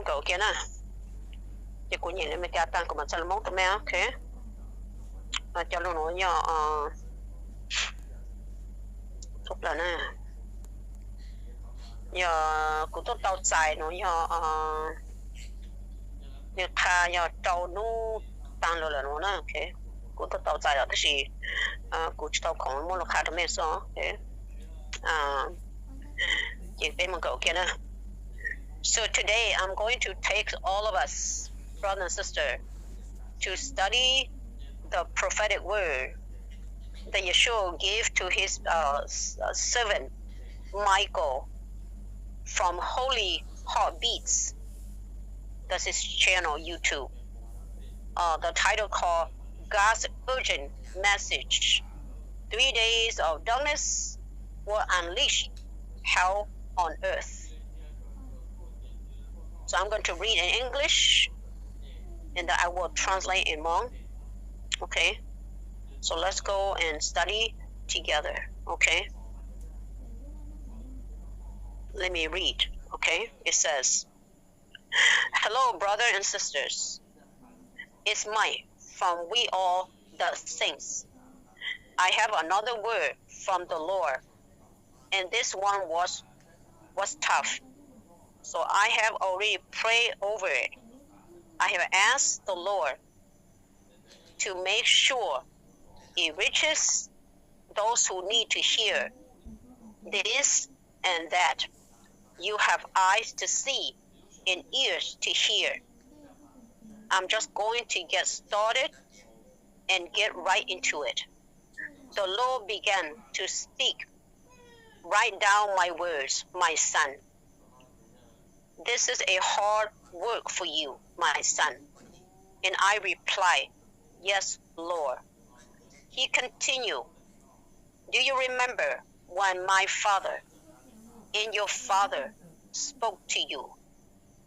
kaum kiag na. Ces kuv nyem li Meskas tag kuv mam txhaj li Hmoob rau mej, ok. Cov lus nuav yog, yog kuv tuaj tau txais nuav yog, nws qha yog rau nub tag lug lawm nuav na. Kuv tuaj tau txais lawm tab sis kuv tsis tau khoom muab lug qha rau mej xwb. Ces peb moog kaum kiag na. So today I'm going to take all of us, brothers and sisters, to study the prophetic word that Yeshua gave to his uh, servant Michael from Holy Heartbeats. That's his channel YouTube. Uh, the title called God's Urgent Message. Three days of darkness will unleash hell on earth. So I'm going to read in English and then I will translate in Hmong. Okay. So let's go and study together. Okay. Let me read. Okay. It says, Hello, brothers and sisters. It's Mike from We Are the Saints. I have another word from the Lord, and this one was was tough. So I have already prayed over it. I have asked the Lord to make sure it reaches those who need to hear this and that. You have eyes to see and ears to hear. I'm just going to get started and get right into it. The Lord began to speak, Write down my words, my son. This is a hard work for you, my son. And I replied, Yes, Lord. He continued, Do you remember when my father and your father spoke to you?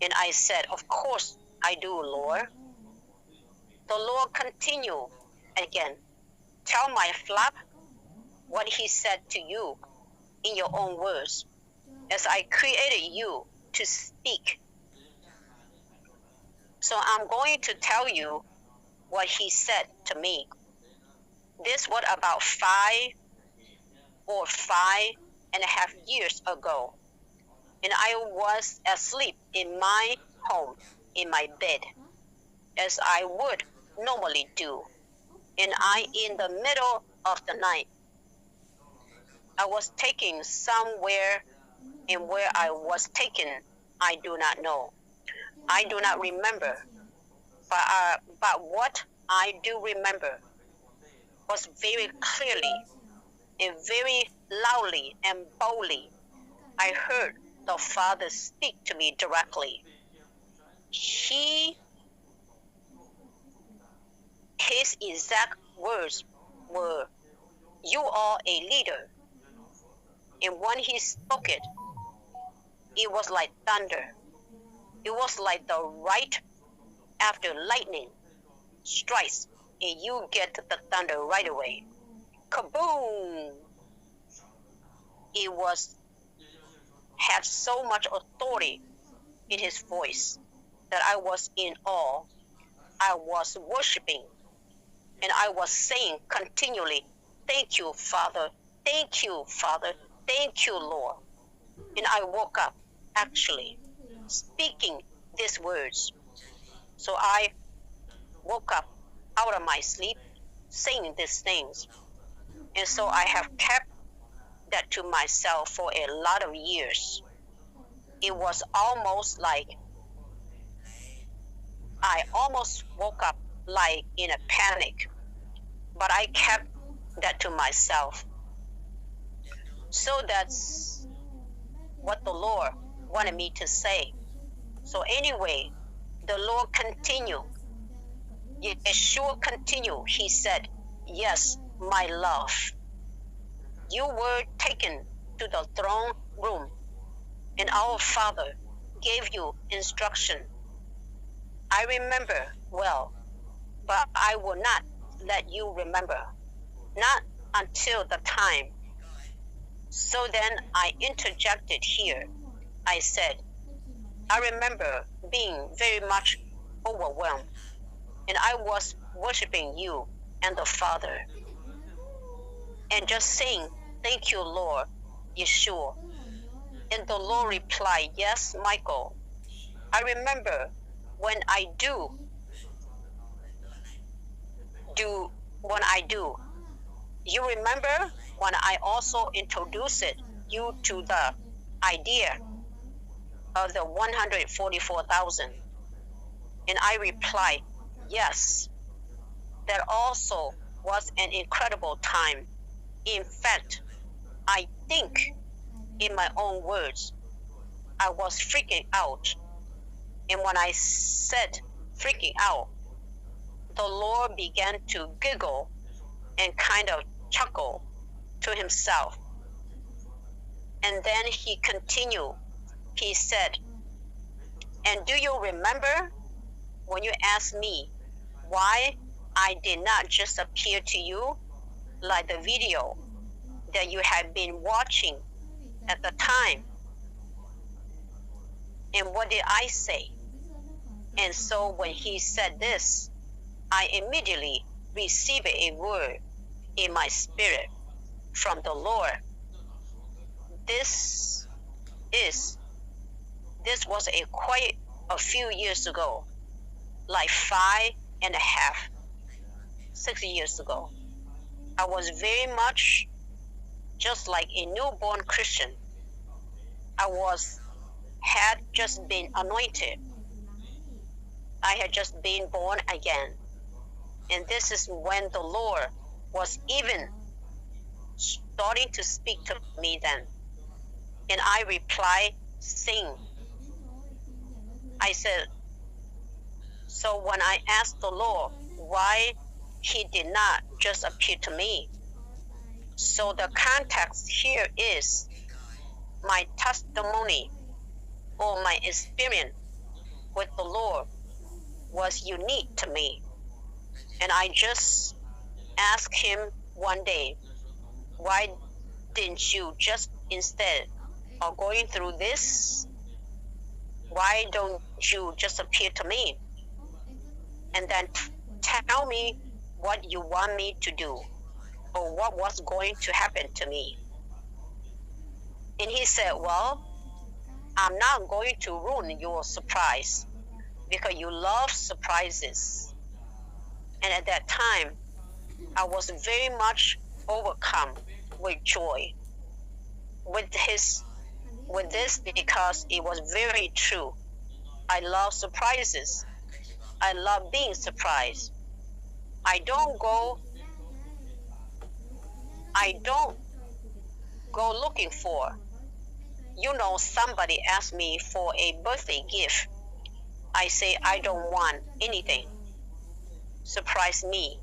And I said, Of course I do, Lord. The Lord continued again, Tell my flock what he said to you in your own words, as I created you to speak. So I'm going to tell you what he said to me. This was about five or five and a half years ago, and I was asleep in my home in my bed, as I would normally do, and I in the middle of the night I was taken somewhere, and where I was taken I do not know. I do not remember, but, uh, but what I do remember was very clearly and very loudly and boldly. I heard the Father speak to me directly. He, his exact words were, You are a leader. And when he spoke it, it was like thunder. It was like the right after lightning strikes, and you get the thunder right away. Kaboom! It was had so much authority in his voice that I was in awe. I was worshiping and I was saying continually, Thank you, Father. Thank you, Father. Thank you, Lord. And I woke up, actually, speaking these words. So I woke up out of my sleep saying these things. And so I have kept that to myself for a lot of years. It was almost like I almost woke up, like, in a panic, but I kept that to myself. So that's what the Lord wanted me to say. So anyway, the Lord continued. Yeshua continued. He said, Yes, my love. You were taken to the throne room, and our Father gave you instruction. I remember well, but I will not let you remember, not until the time. So then I interjected here. I said, I remember being very much overwhelmed, and I was worshiping you and the Father, and just saying, "Thank you, Lord Yeshua." And the Lord replied, "Yes, Michael. I remember when I do do what I do. You remember when I also introduced you to the idea of the one hundred forty-four thousand?" And I replied, "Yes, that also was an incredible time. In fact, I think, in my own words, I was freaking out." And when I said freaking out, the Lord began to giggle and kind of chuckle to himself. And then he continued, he said, "And do you remember when you asked me why I did not just appear to you like the video that you had been watching at the time? And what did I say?" And so when he said this, I immediately received a word in my spirit from the Lord. This is this was a quite a few years ago, like five and a half, six years ago. I was very much just like a newborn Christian. I was had just been anointed. I had just been born again. And this is when the Lord was even starting to speak to me then. And I replied, "Sing." I said, so when I asked the Lord why he did not just appear to me. So the context here is my testimony or my experience with the Lord was unique to me. And I just asked him one day, "Why didn't you just, instead of going through this, why don't you just appear to me and then t- tell me what you want me to do or what was going to happen to me?" And he said, "Well, I'm not going to ruin your surprise because you love surprises." And at that time, I was very much overcome with joy with his with this because it was very true. I love surprises. I love being surprised. I don't go I don't go looking for. You know, somebody asked me for a birthday gift. I say I don't want anything. Surprise me,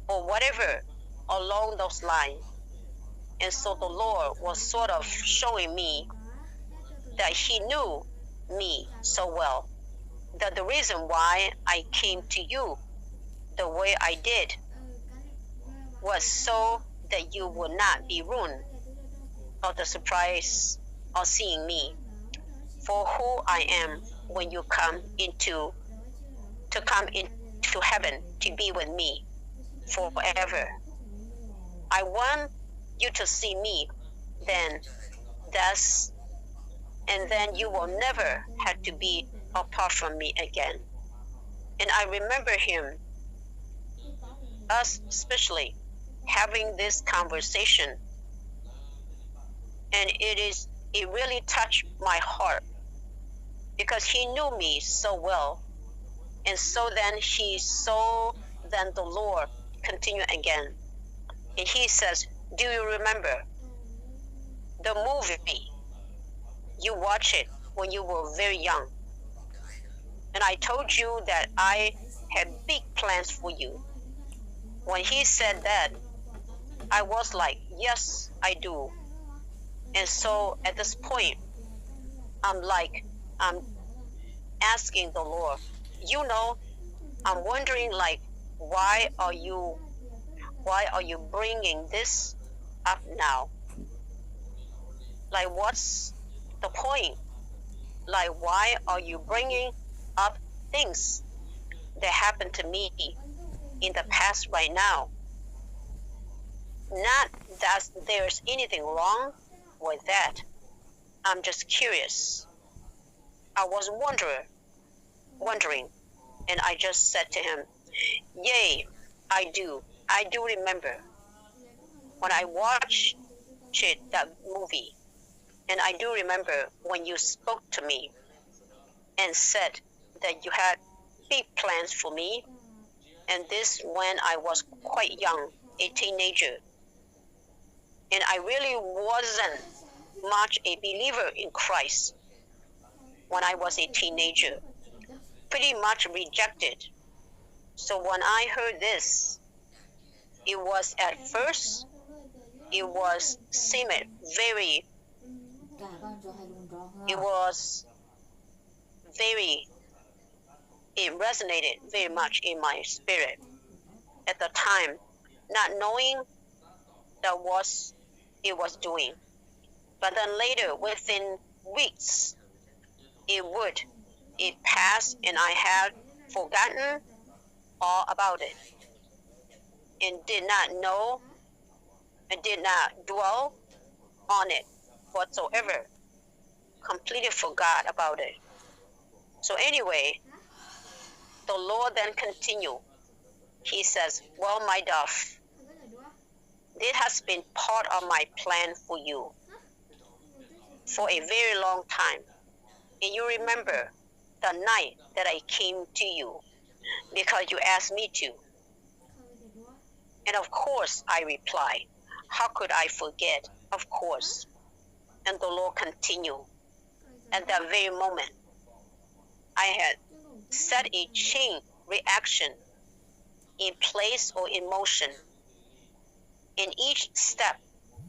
or whatever along those lines. And so the Lord was sort of showing me that He knew me so well, that the reason why I came to you the way I did was so that you would not be ruined of the surprise of seeing me for who I am when you come into to come into heaven to be with me forever. I want you to see me then. That's and then you will never have to be apart from me again. And I remember him, us especially, having this conversation. And it is it really touched my heart because he knew me so well. And so then he saw then the Lord continue again. And he says, "Do you remember the movie you watched it when you were very young? And I told you that I had big plans for you." When he said that, I was like, "Yes, I do." And so at this point, I'm like, I'm asking the Lord, you know, I'm wondering, like, why are you why are you bringing this up now? Like, what's the point? like, why are you bringing up things that happened to me in the past right now? Not that there's anything wrong with that. I'm just curious. I was wonder, wondering, and I just said to him, "Yay, I do. I do remember when I watched it, that movie, and I do remember when you spoke to me and said that you had big plans for me, and this when I was quite young, a teenager." And I really wasn't much a believer in Christ when I was a teenager, pretty much rejected. So when I heard this, it was at first, it was seemed very, it was very, it resonated very much in my spirit at the time, not knowing that was it was doing. But then later, within weeks, it would, it passed, and I had forgotten all about it and did not know and did not dwell on it whatsoever. Completely forgot about it. So anyway, the Lord then continued. He says, "Well, my dove, this has been part of my plan for you for a very long time. And you remember the night that I came to you because you asked me to." And of course, I replied, "How could I forget? Of course." And the Lord continued, "At that very moment, I had set a chain reaction in place or in motion, and each step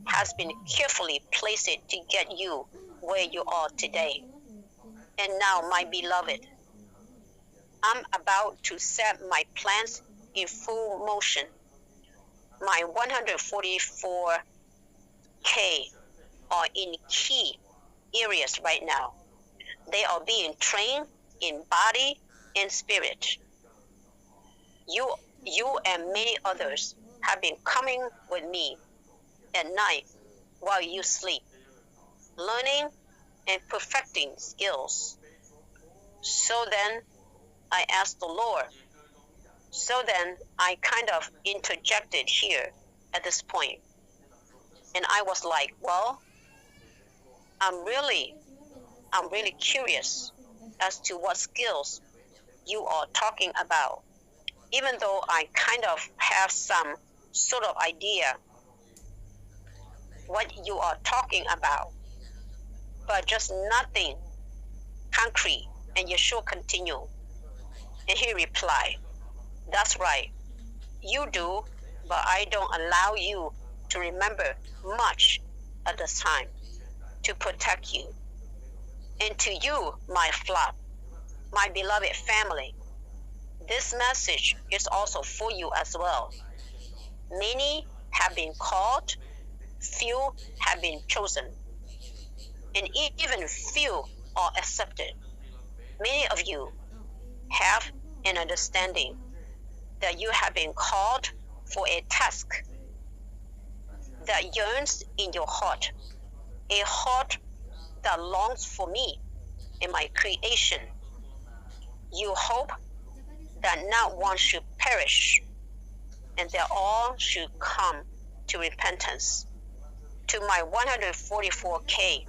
has been carefully placed to get you where you are today. And now, my beloved, I'm about to set my plans in full motion. My one hundred forty-four K are in key areas right now. They are being trained in body and spirit. You, you and many others have been coming with me at night while you sleep, learning and perfecting skills." So then I asked the Lord. So then I kind of interjected here at this point. And I was like, "Well, I'm really, I'm really curious as to what skills you are talking about, even though I kind of have some sort of idea what you are talking about, but just nothing concrete." And Yeshua continued, and he replied, "That's right. You do, but I don't allow you to remember much at the time to protect you. And to you, my flock, my beloved family, this message is also for you as well. Many have been called, few have been chosen, and even few are accepted. Many of you have an understanding that you have been called for a task that yearns in your heart, a heart that longs for me and my creation. You hope that not one should perish, and that all should come to repentance. To my one hundred forty-four K,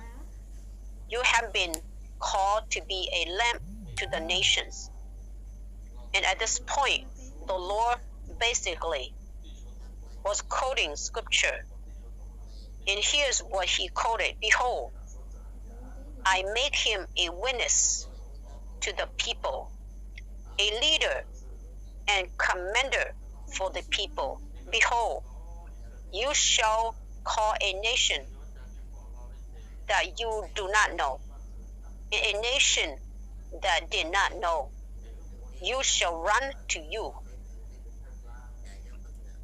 you have been called to be a lamp to the nations." And at this point, the Lord basically was quoting scripture. And here's what he quoted: "Behold, I make him a witness to the people, a leader and commander for the people. Behold, you shall call a nation that you do not know, and a nation that did not know, you shall run to you,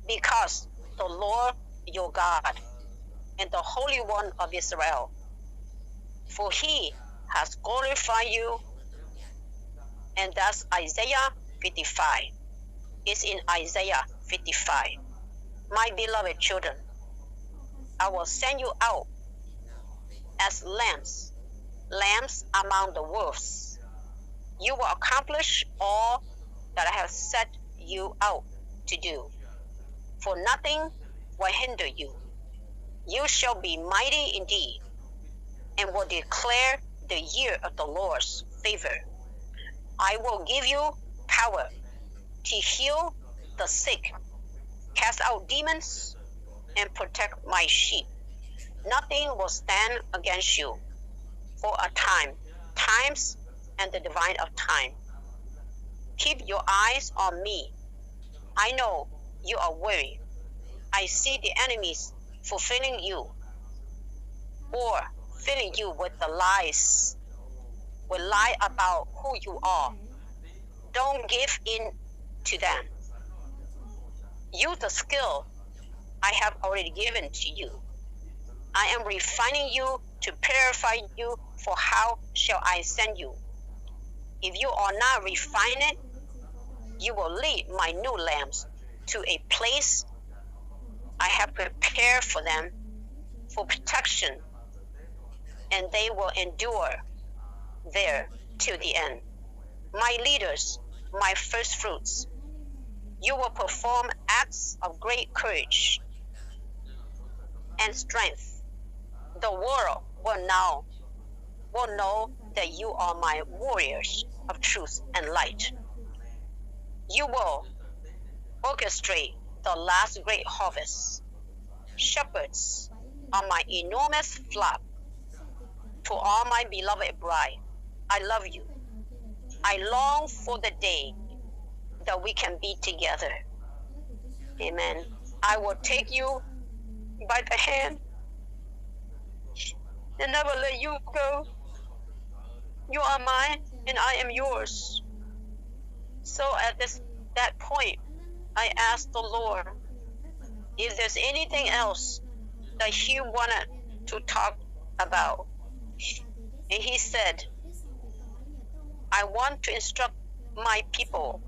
because the Lord your God and the Holy One of Israel, for he has glorified you. And that's Isaiah fifty-five. It's in Isaiah fifty-five. My beloved children, I will send you out as lambs, lambs among the wolves. You will accomplish all that I have set you out to do, for nothing will hinder you. You shall be mighty indeed, and will declare the year of the Lord's favor. I will give you power to heal the sick, cast out demons, and protect my sheep. Nothing will stand against you for a time, times, and the divine of time. Keep your eyes on me. I know you are weary. I see the enemies fulfilling you or filling you with the lies, with lie about who you are. Don't give in to them. Use the skill I have already given to you. I am refining you to purify you, for how shall I send you if you are not refined? You will lead my new lambs to a place I have prepared for them for protection, and they will endure there till the end. My leaders, my first fruits, you will perform acts of great courage and strength. The world will now will know that you are my warriors of truth and light. You will orchestrate the last great harvest. Shepherds of my enormous flock, to all my beloved bride, I love you. I long for the day that we can be together. Amen. I will take you by the hand and never let you go. You are mine and I am yours. So at this that point, I asked the Lord if there's anything else that he wanted to talk about. And he said, I want to instruct my people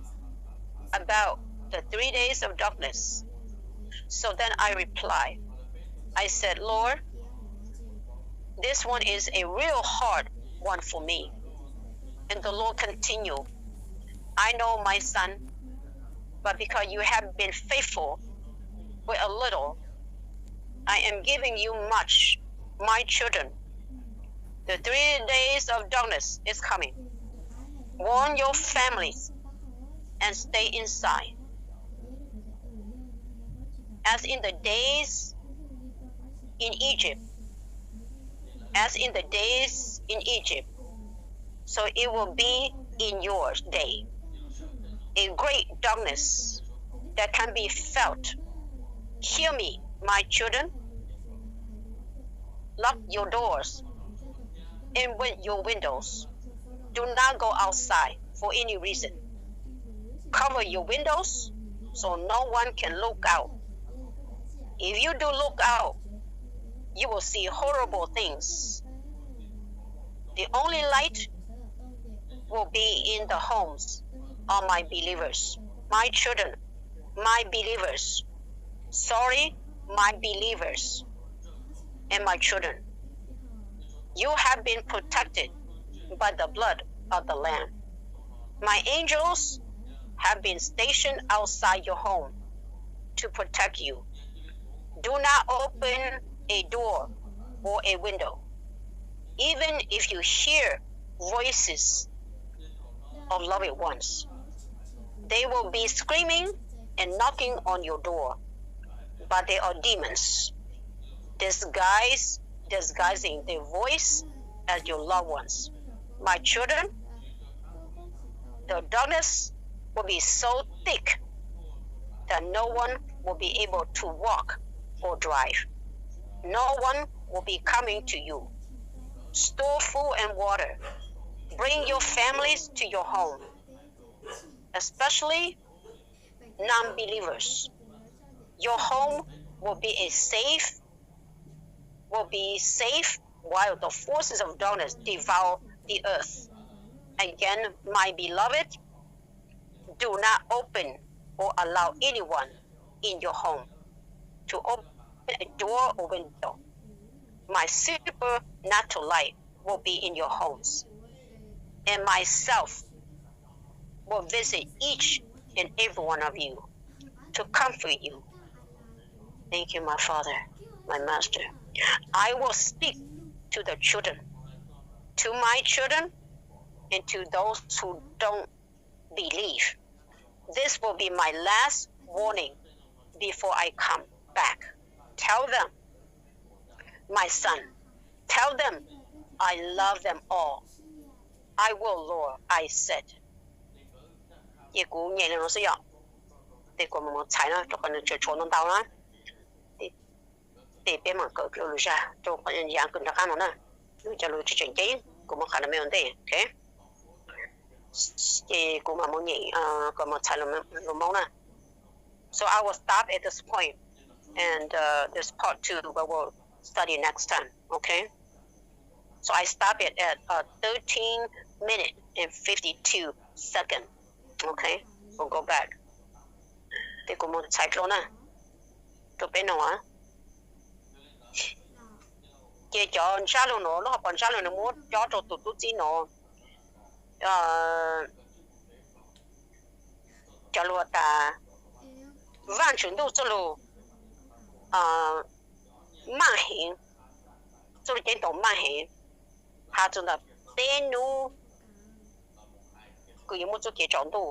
about the three days of darkness. So then I replied, I said, Lord, this one is a real hard one for me. And the Lord continued, I know, my son, but because you have been faithful with a little, I am giving you much. My children, the three days of darkness is coming. Warn your families and stay inside. As in the days in Egypt, as in the days in Egypt, so it will be in your day. A great darkness that can be felt. Hear me, my children. Lock your doors and with your windows. Do not go outside for any reason. Cover your windows so no one can look out. If you do look out, you will see horrible things. The only light will be in the homes of my believers, my children, my believers. Sorry, my believers and my children. You have been protected by the blood of the Lamb. My angels have been stationed outside your home to protect you. Do not open a door or a window, even if you hear voices of loved ones. They will be screaming and knocking on your door, but they are demons, disguise, disguising their voice as your loved ones. My children, the darkness will be so thick that no one will be able to walk or drive. No one will be coming to you. Store food and water. Bring your families to your home, especially non-believers. Your home will be a safe, will be safe while the forces of darkness devour the earth. Again, my beloved, do not open or allow anyone in your home to open a door or window. My supernatural light will be in your homes, and myself will visit each and every one of you to comfort you. Thank you, my Father, my Master. I will speak to the children, to my children, and to those who don't believe. This will be my last warning before I come back. Tell them, my son, tell them I love them all. I will, Lord, I said. Ces kuv nyem li no xwb yom. Ces kuv mam mus txhais no rau qhov nws tseem tshuav ntau ntau na. Ces peb mam kawm lus zaj rau yav kws nram qab no na. Cov lus tseem ceeb kuv muab qha no me ua ntej, ok. Ces kuv mam mus nyem, kuv mam txhais lus Hmoob na. So I will stop at this point, and uh, this part two, but we'll study next time, okay? So I stop it at uh, thirteen minutes and fifty-two seconds. Okay, we'll go back. Ces kuv mus txhais dlua na, rau peb no. Ces cov ntsab lug no, lub hauv paus ntsab lug no muab cob rau tus tub txib no. Cov lug tas, Vaajtswv ntuj txuj lug maj heev, txuj lug ceeb toom maj heev, has txug ntawm peb nub kws yuav muaj txuj kev tsaus ntuj,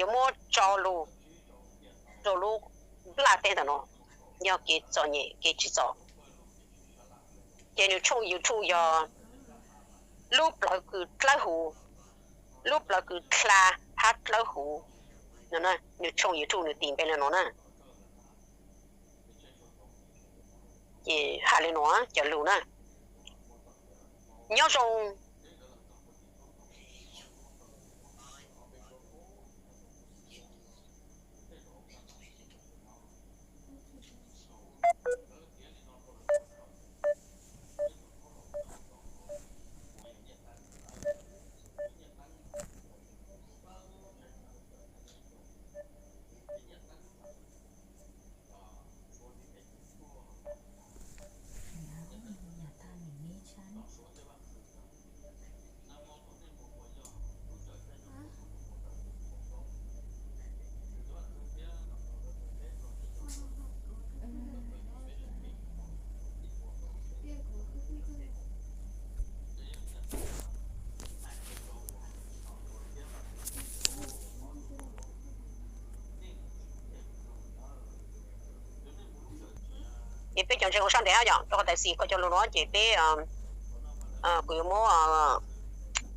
yuav muab tso lug rau lub nplaj teb ntawm no, yog kev txom nyem kev tsim txom. Ces nws tshooj YouTube yog lub plawv kws dlawb huv, lub plawv kws dlha hab dlawb huv. Nws tshooj YouTube nws tis npe le no na. Ces has le no cov lug na. Nyob zoo. Ces peb cov ntseeg ua sab ntev hab yom, rau qhov tam sim koj cov lus no ces peb, kuv yuav muab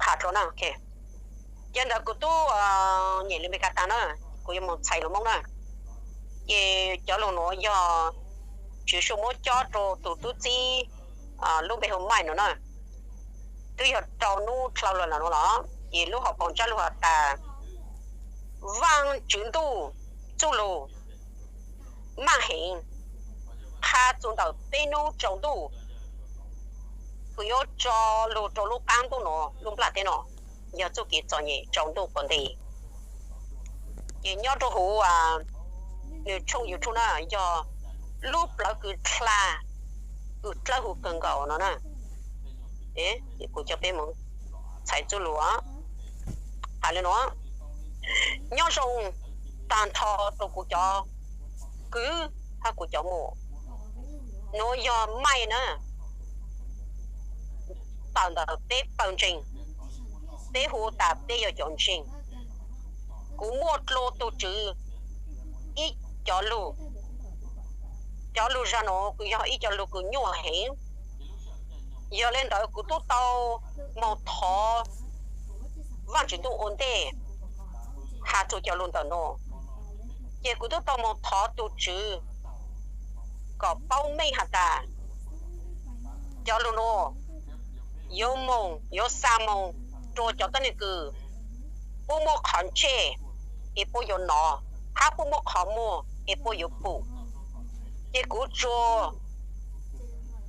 qha dlua na. Ces ntawd kuv tub nyem li Meskas tas na, kuv yuav mus txhais lus Moob na. Ces cov lus nuav yog Tswv Suav muab cob rau tus tub txib lub npe hu Maj no na. Twb yog rau nub dlhau lawm no los, ces lub hauv paus ntsab lug has tas, Vaajtswv ntuj txuj lug maj heev, qha txug ntawm peb nub tsaus ntuj, kuv yuav tso lug rau lub qaab ntuj no, lub nplaj teb no, yog txuj kev txom nyem tsaus ntuj quas nti. Ces nyob rau huv nws tshooj YouTube na yog lub plawv kws dlha kws dlawb huv kawg nkaus no na. Kuv coj peb mus txhais txuj lug has le no, Nyob zoo tag nrho rau kuv cov kwv hab kuv cov muam. Nuav yog Maj na, tawm ntawm peb pawg ntseeg, peb hu tas peb yog cov ntseeg. Kuv muaj dlua tug Tswv ib co lug. Cov lug zag nuav kws yog ib co lug kws nyuaj heev. Yog le ntawd kuv tub tau moog thov Vaajtswv ntuj ua ntej has txug cov lug ntawm nuav. Ces kuv tub tau moog thov tug Tswv kom paub meej has tas cov lug nuav yuav moog, yuav xa moog rua cov tuab neeg kws puab muaj qhov ntsej es puab yuav nov, hab puab muaj qhov muag es puab yuav pum. Ces kuv tsuas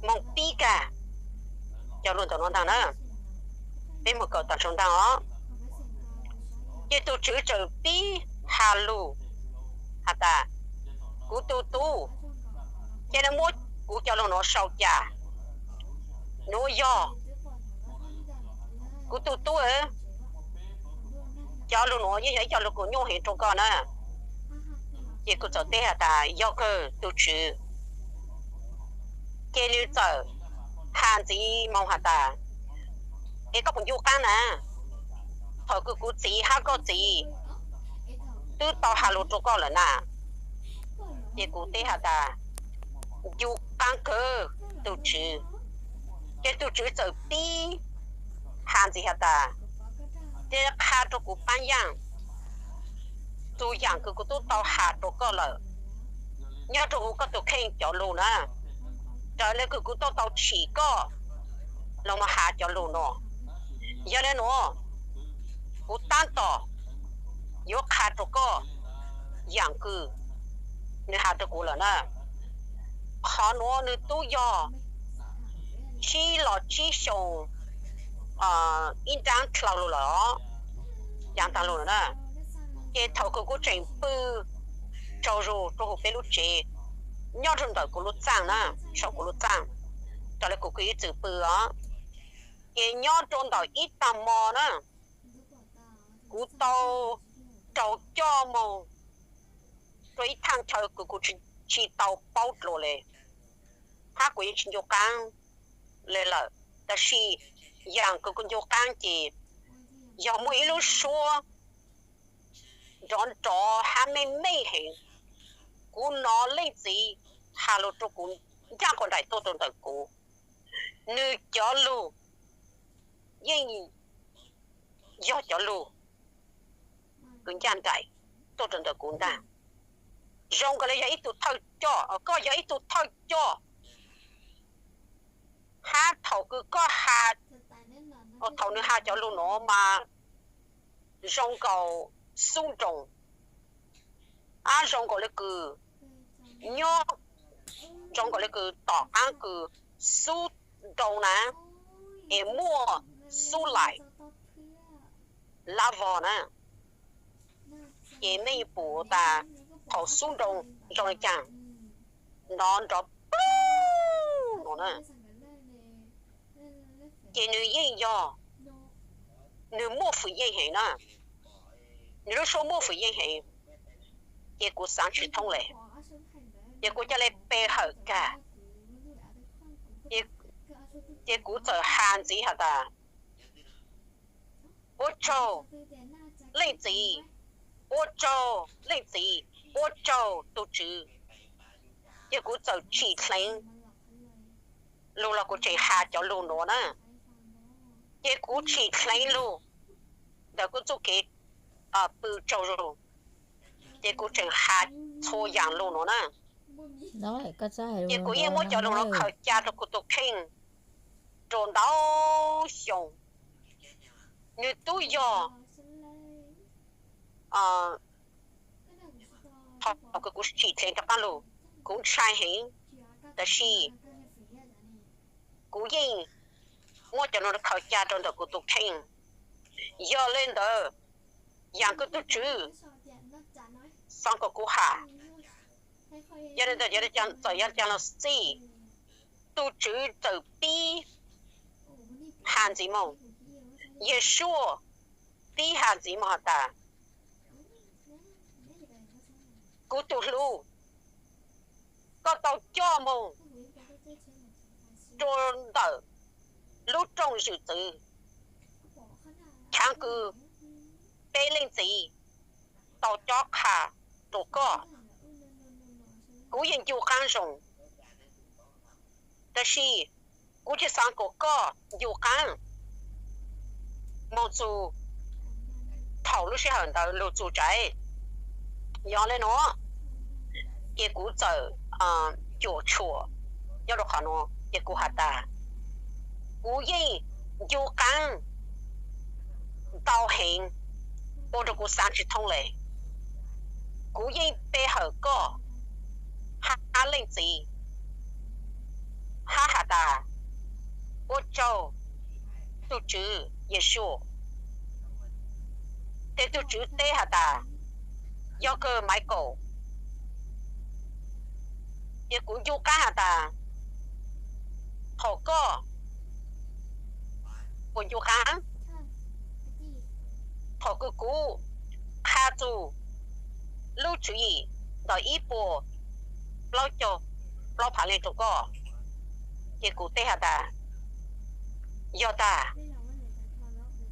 moog pib kag cov lug ntawm nuav ntag na. Peb mus kawm tom tsaus ntuj os. Ces tus tswv txawm pib has lus has tas, kuv tus tub, ces nws muab kuv cov lus nuav sau cas? Nuav yog, kuv tus tub, cov lus nuav yeej yog ib co lus kws nyuaj heev rua koj na. Ces kuv txawm teb has tas, yog kawg tus tswv. Ces nws txawm has ntxiv moog has tas, es koj puas ncu qaab na? Thaum kws kuv txiv hab koj txiv twb tau has lus rua koj lawm na. Ces kuv teb has tas, ncu qaab kawg tus tswv. Ces tus tswv txawm pib has ntxiv has tas, ces qha rua kuv paab yaaj txug yaam kws kuv tub tau has rua koj lawm nyob rua huv koj tus kheej cov lus na, raws le kws kuv tau tsim koj los has cov lus nuav. Yog le nuav, kuv taab tom yuav qha rua koj yaam kws nws has rua kuv lawm na. Qhov nuav nws tub yog tsib los tsib xyoo ib nraab dlhau lug lawm os, yaav taag lug lawm na. Ces thaum kws kuv tseem pw tsaug zug rua huv peb lub tsev, nyob rua ntawm kuv lub txaaj na, saum kuv lub txaaj, raws le kuv kws ib txwm pw os, ces nyob rua ntawm ib taag mo na, kuv tau raug coj moog rua ib thaaj chaw kws kuv tsi tau paub dlua le, hab kuv yeej tsi ncu qaab le lawm. Tab sis yaam kws kuv ncu qaab ces yog muaj ib lub suab nrov nrov hab meej meej heev. Kuv nov leej txiv has lus rua kuv ncaaj quas nraim tuaj rua ntawm kuv. Nws cov lug yeej yog cov lug kws ncaaj nraim tuaj rua ntawm kuv ntag. Zoo nkaus le yog ib tug thawj coj, koj yog ib tug thawj coj, hab thaum kws koj has, thaum nws has cov lug nuav mas zoo nkaus xub nroos, ab zoo nkaus le kws nyob, zoo nkaus le kws tom qaab kws xub nroos na, es muaj xub laim lab vog na. Ces mej pum tas thaum xub nroos zoo le caag, nrov nrov pwg no na. Ces nws yeej yog, nws muaj fwm yeej heev na, nws lub suab muaj fwm yeej heev. Ces kuv xaav tsi thoob le, ces kuv ca le pe hawm kag, ces kuv txawm has ntxiv has tas, ua tsaug leej txiv, ua tsaug leej txiv, ua tsaug tug tswv. Ces kuv txawm tsim dleev lug los kuv tseem has cov lug nuav na. Ces kuv tsim dleev lug ntawm kuv txuj kev pw tsaug zug, ces kuv tseem has txhua yaam lug nuav na. Ces kuv yeej muab cov lug nuav khaws ca rua kuv tus kheej rua ntau xyoo. Nws tub yog, thaum kws kuv tsim dleev rov qaab lug, kuv ntshai heev, tab sis kuv yeej muab cov lug nuav khaws ca rua ntawm kuv tus kheej. Yog le ntawd, yaam kws tug tswv xaav kom kuv has, yog le ntawd, txawm yog caag los xij, tug tswv txawm pib has ntxiv moog, Yesuas pib has ntxiv moog has tas, kuv tug hlub, koj tau coj moog rua ntawm lub rooj zwm txwv, chav kws peb leej txiv tau cob qha rua koj. Kuv yeej ncu qaab zoo, tab sis kuv tsi xaav kom koj ncu qaab moog txug thaum lub sij hawm ntawd lug txug tsav. Yog le nuav, ces kuv txawm cuam tshuam nyob rua qhov nuav, ces kuv has tas, kuv yeej ncu qaab ntau heev ua rua kuv xaav tsi thoob le. Kuv yeej pe hawm koj hab leej txiv, hab has tas, ua tsaug tus Tswv Yexus. Ces tus Tswv teb has tas, yog kawg Michael. Ces kuv ncu qab has tas, thaum koj, kuv ncu qab, thaum kws kuv qha txug lub tswv yim ntawm ib puas plaub caug plaub phav leej rau koj, ces kuv teb has tas, yog tas,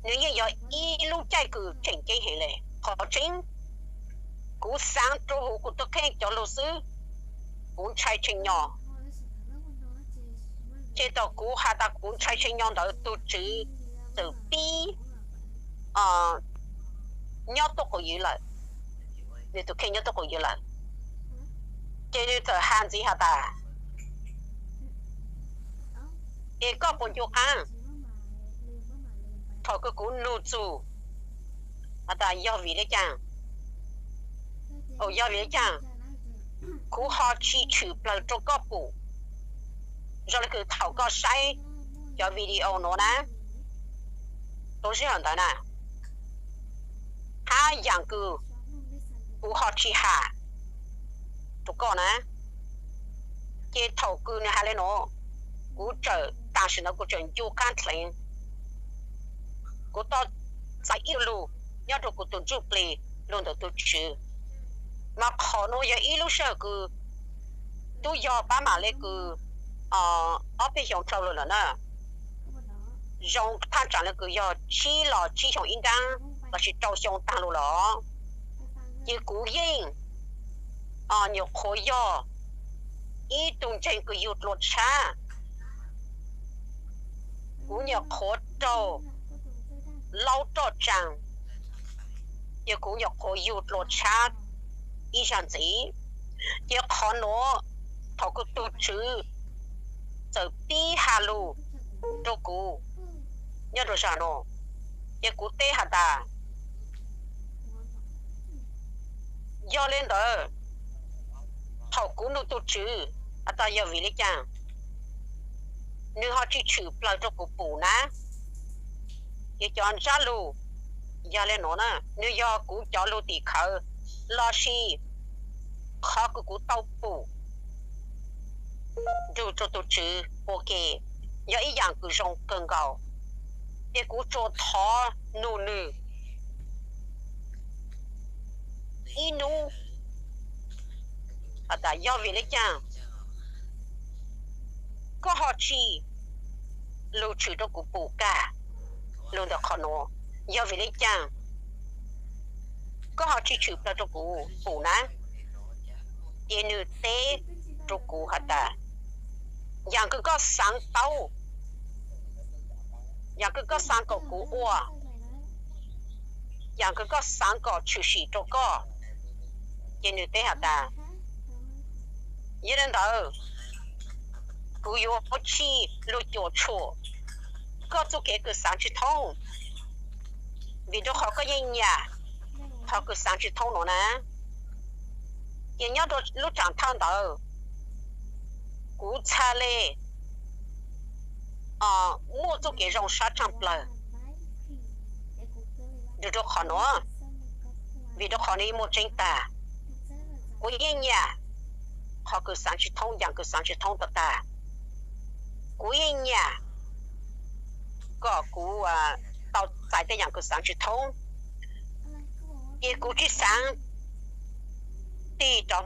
nws yeej yog ib lub caij kws tseem ceeb heev le. Qhov tseeb, kuv xaav rua huv kuv tug kheej cov lug xwb, kuv ntshai tshee nyo. Ces thaum kuv has tas kuv ntshai tshee nyo ntawd, tus Tswv txawm pib nyob tuaj quas ywv lawm, nws tus kheej nyob tuaj quas ywv lawm. Ces nws txawm has ntxiv has tas, es koj puas ncu qab thaum kws kuv nug txug has tas yog vim le caag, yog vim le caag kuv ho tsi tshwm plawg rua koj pum zoo le kws thaum koj saib cov video nuav na, lub sij hawm ntawd na, hab yaam kws kuv ho tsi has rua koj na. Ces thaum kws nws has le nuav, kuv txawm tam sim ntawd kuv txawm ncu qab dleev, kuv tau txais ib lug nyob rua kuv tus ntsuj plig lug ntawm tus Tswv. Mas qhov nuav yog ib lub sij hawm kws tub yog pab mam le kws ob peb xyoos dhau lug lawm na, zoo thaj tsaam le kws yog tsib los tsib xyoos ib nraab lossis rau xyoo taag lug lawm. Ces kuv yeej nyuam qhuav yog ib tug ntseeg kws yug dlua tshab. Kuv nyuam qhuav raug laub roj tsaa, ces kuv nyuam qhuav yug dlua tshab ib zag ntxiv. Ces qhov nuav, thaum kws tus Tswv txawm pib has lug rua kuv nyob rua zag nuav, ces kuv teb has tas, yog le ntawd, thaum kuv nug tus Tswv has tas yog vim le caag nws ho tsi tshwm plawg rua kuv pum na, ces cov ntsab lug yog le nuav na, nws yog kuv cov lug tim khawv lossis qhov kws kuv tau pum nrug rua tus Tswv ua ke, yog ib yaam kws zoo kawg nkaus. Ces kuv tsuas thov nug nws ib nub has tas yog vim le caag koj ho tsi lug tshwm rua kuv pum kag lug ntawm qhov nuav, yog vim le caag koj ho tsi tshwm plawg rua kuv pum na. Ces nws teb rua kuv has tas, yaam kws koj xaav tau, yaam kws koj xaav kom kuv ua, yaam kws koj xaav kom tshwm sim rua koj. Ces nws teb has tas, yog le ntawd, kuv yuav tsi lug cuam tshuam koj txuj kev kws xaav tsi thoob, vim rua qhov koj yeej nyam qhov kws xaav tsi thoob nuav na. Ces nyob rua lub tsaam thawj ntawd, kuv txhaj le muaj txuj kev zoo sab tshaaj plawg nrug rua qhov nuav, vim rua qhov nws yeej muaj tseeb tag. Kuv yeej nyam qhov kws xaav tsi thoob, yaam kws xaav tsi thoob tag tag. Kuv yeej nyam kom kuv tau txais tej yaam kws xaav tsi thoob. Ces kuv tsi xaav tig rov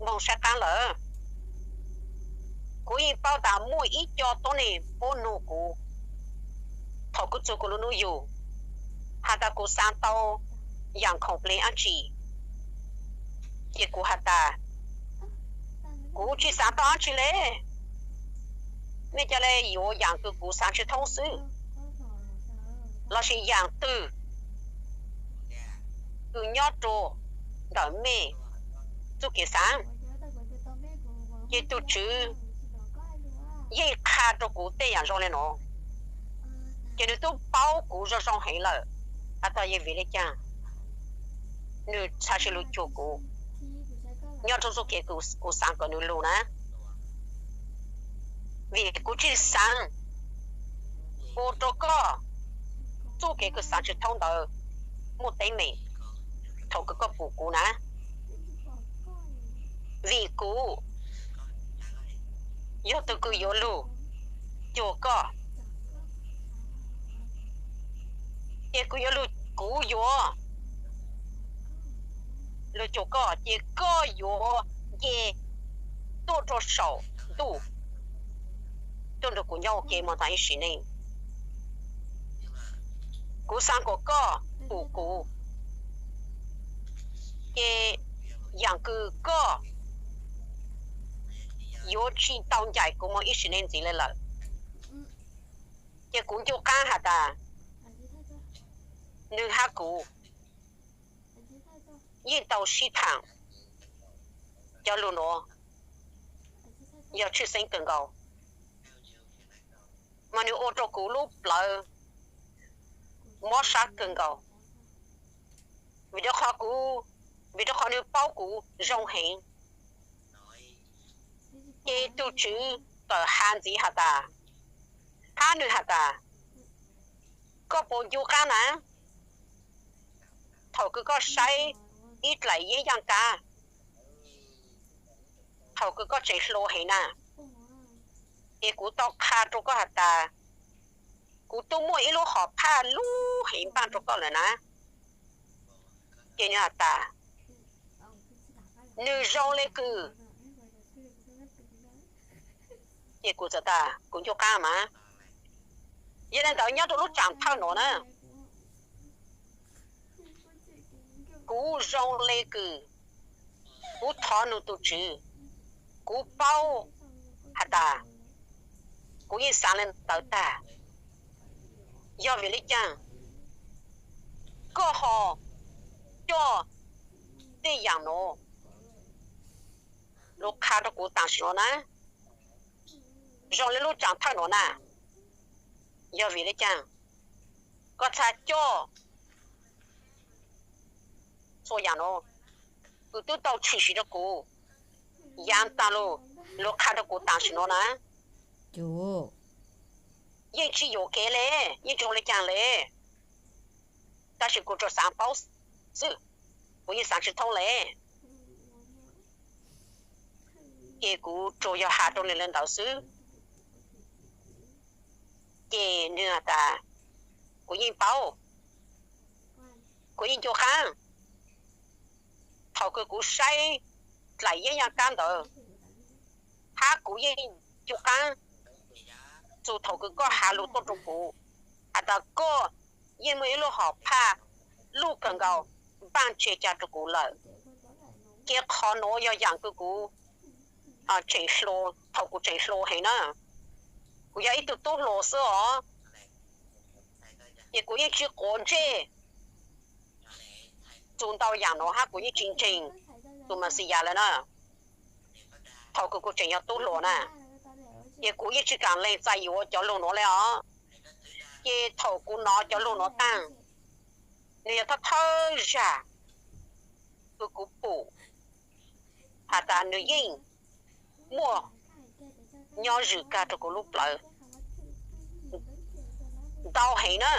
moog saib qaab lawm. Kuv yeej paub tas muaj ib co tuab neeg puab nug kuv thaum kuv txug kuv lub nub yug has tas kuv xaav tau yaam khoom plig dlaab tsi. Ces kuv has tas, kuv tsi xaav tau dlaab tsi le, mej ca le yuav yaam kws kuv xaav tsi thoob xwb, lossis yaam twg kws nyob rua ntawm mej txuj kev xaav. Ces tus Tswv yeej qha rua kuv tej yaam zoo le nuav, ces nws tub paub kuv zoo zoo heev lawm has tas yog vim le caag nws txhaj sis lug cuag kuv nyob rua txuj kev kuv xaav kom nws lug na. Vim kuv tsi xaav ua rau koj txuj kev kws xaav tsi thoob ntawd muaj teeb meem thaus kws koj pum kuv na. Vim kuv yog tug kws yuav lug cuag koj, ces kuv yuav lug, kuv yuav lug cuag koj, ces koj yuav nce tuaj rau saum ntuj tuaj nrug kuv nyob ua ke moog tas ib sim neej. Kuv xaav kuas koj pum kuv, ces yaam kws koj yuav tsi tau ncaim kuv moog ib sim neej ntxiv le lawm. Ces kuv ncu qaab has tas, nwg hab kuv yeej tau sib thaam, cov lug nuav yog tshwj xeeb kawg nkaus, mas nwg ua rau kuv lub plawv mob sab kawg nkaus, vim rau qhov kuv, vim rau qhov nwg paub kuv zoo heev. Ces tug Tswv txawm has ntxiv has tas, hab nwg has tas, koj puas ncu qaab na, thaus kws koj saib ib dlaim yeeb yaaj kab, thaus kws koj tseem hluas heev na, es kuv tau qha rau koj has tas, kuv tub muaj ib lub hom phaj lub heev npaaj rau koj lawm na. Ces nwg has tas, nwg zoo le kws, ces kuv txawm tas kuv ncu qaab mas. Yog le ntawd nyob rau lub tsaam thawj nuav na, kuv zoo le kws, kuv thov nug tug Tswv, kuv paub has tas, kuv yeej xaav le ntawd tag, yog vim le caag koj ho coj tej yaam nuav lug qha rau kuv tam sim nuav na, zoo le lub tsaam thawj nuav na, yog vim le caag koj txhaj coj txhua yaam nuav kws tub tau tshwm sim rau kuv, yaav taag lug lug qha rau kuv tam sim nuav na. Yeej tsi yuam kev le, yeej tsi ua le caag le, tab sis kuv tsuas xaav paub xwb, kuv yeej xaav tsi thoob le. Ces kuv tsuas yog has rau nwg le ntawd xwb. Ces nwg has tas, kuv yeej paub, kuv yeej ncu qaab, thaus kws kuv saib dlaim yeeb yaaj kab ntawd, hab kuv yeej ncu qaab txug thaus kws koj has lug tuaj rau kuv has tas koj yeej muaj ib lub hom phaj luj kawg nkaus npaaj tseg ca rau kuv lawm. Ces qhov nuav yog yaam kws kuv tseem hluas, thaus kuv tseem hluas heev na, kuv yog ib tug tub hluas xwb os, ces kuv yeej tsi quav ntsej txug ntau yaam nuav hab kuv yeej tsi ntseeg tus Mexiyas lawm na. Thaus kws kuv tseem yog tub hluas na, ces kuv yeej tsi kaam lees txais yuav cov lug nuav le os. Ces thaus kuv nov cov lug nuav taag, nwg yog thawj thawj zag kws kuv pum has tas nwg yeej muaj nyob zwm kag rau kuv lub plawv ntau heev na,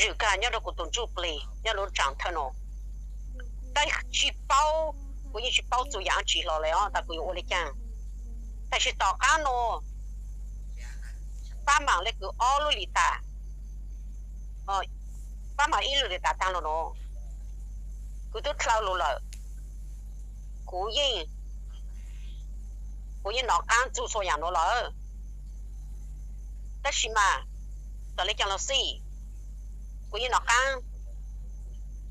zwm kag nyob rau kuv tus ntsuj plig nyob lub tsaam thawj nuav. Tab tsi paub, kuv yeej tsi paub txug yaam tsi hlo le os tas kuv yuav ua le caag. Tab sis tom qaab nuav pab maam le kws ob lub lis tas, pab maam ib lub lis tas taag lug nuav, kuv tub dlhau lug lawm, kuv yeej, kuv yeej nov qaab txug txhua yaam nuav lawm. Tab sis mas, txawm le caag lug xij, kuv yeej nov qaab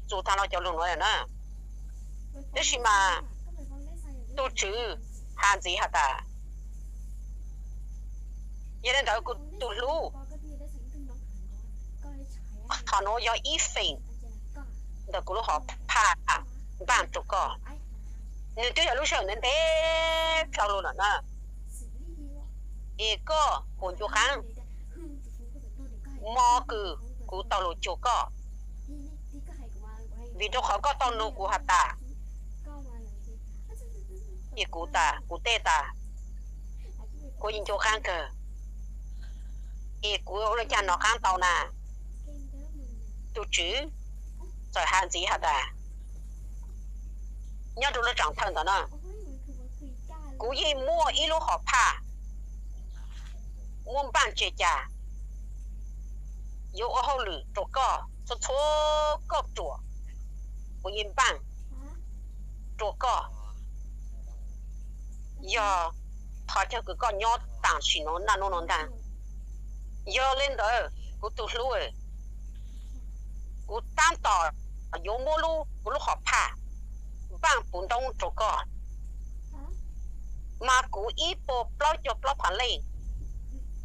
txug taag lug cov lug nuav lawm na. Tab sis mas, tug Tswv has ntxiv has tas, yog le ntawd kuv tug hlub, qhov nuav yog ib feem ntawm kuv lub hom phaj npaaj rua koj. Nwg twb yog lub sij hawm ntev ntev dlhau lug lawm na, es koj puas ncu qaab mo kws kuv tau lug cuag koj? Vim rau qhov koj tau nug kuv has tas, es kuv tas, kuv teb tas, kuv yeej ncu qaab kawg. Ces kuv ua li cas nov qab tau na? Tus Tswv txawm hais ntxiv has tas, nyob rau lub tseem thawj ntawd na, kuv yeej muaj ib lub hom phaj muab npaaj tse cas yuav ua hauj lwm rau koj txhua txhua kauj ruam, kuv yeej npaaj rau koj, yog qhov chaw kws koj nyob tam sim no naj nub no ntag. Yog li ntawd kuv tus hlub, kuv tab tom yuav muab lub kuv lub hom phaj npaaj puv ntoob rau koj, mas kuv ib puas plaub caug plaub phav leej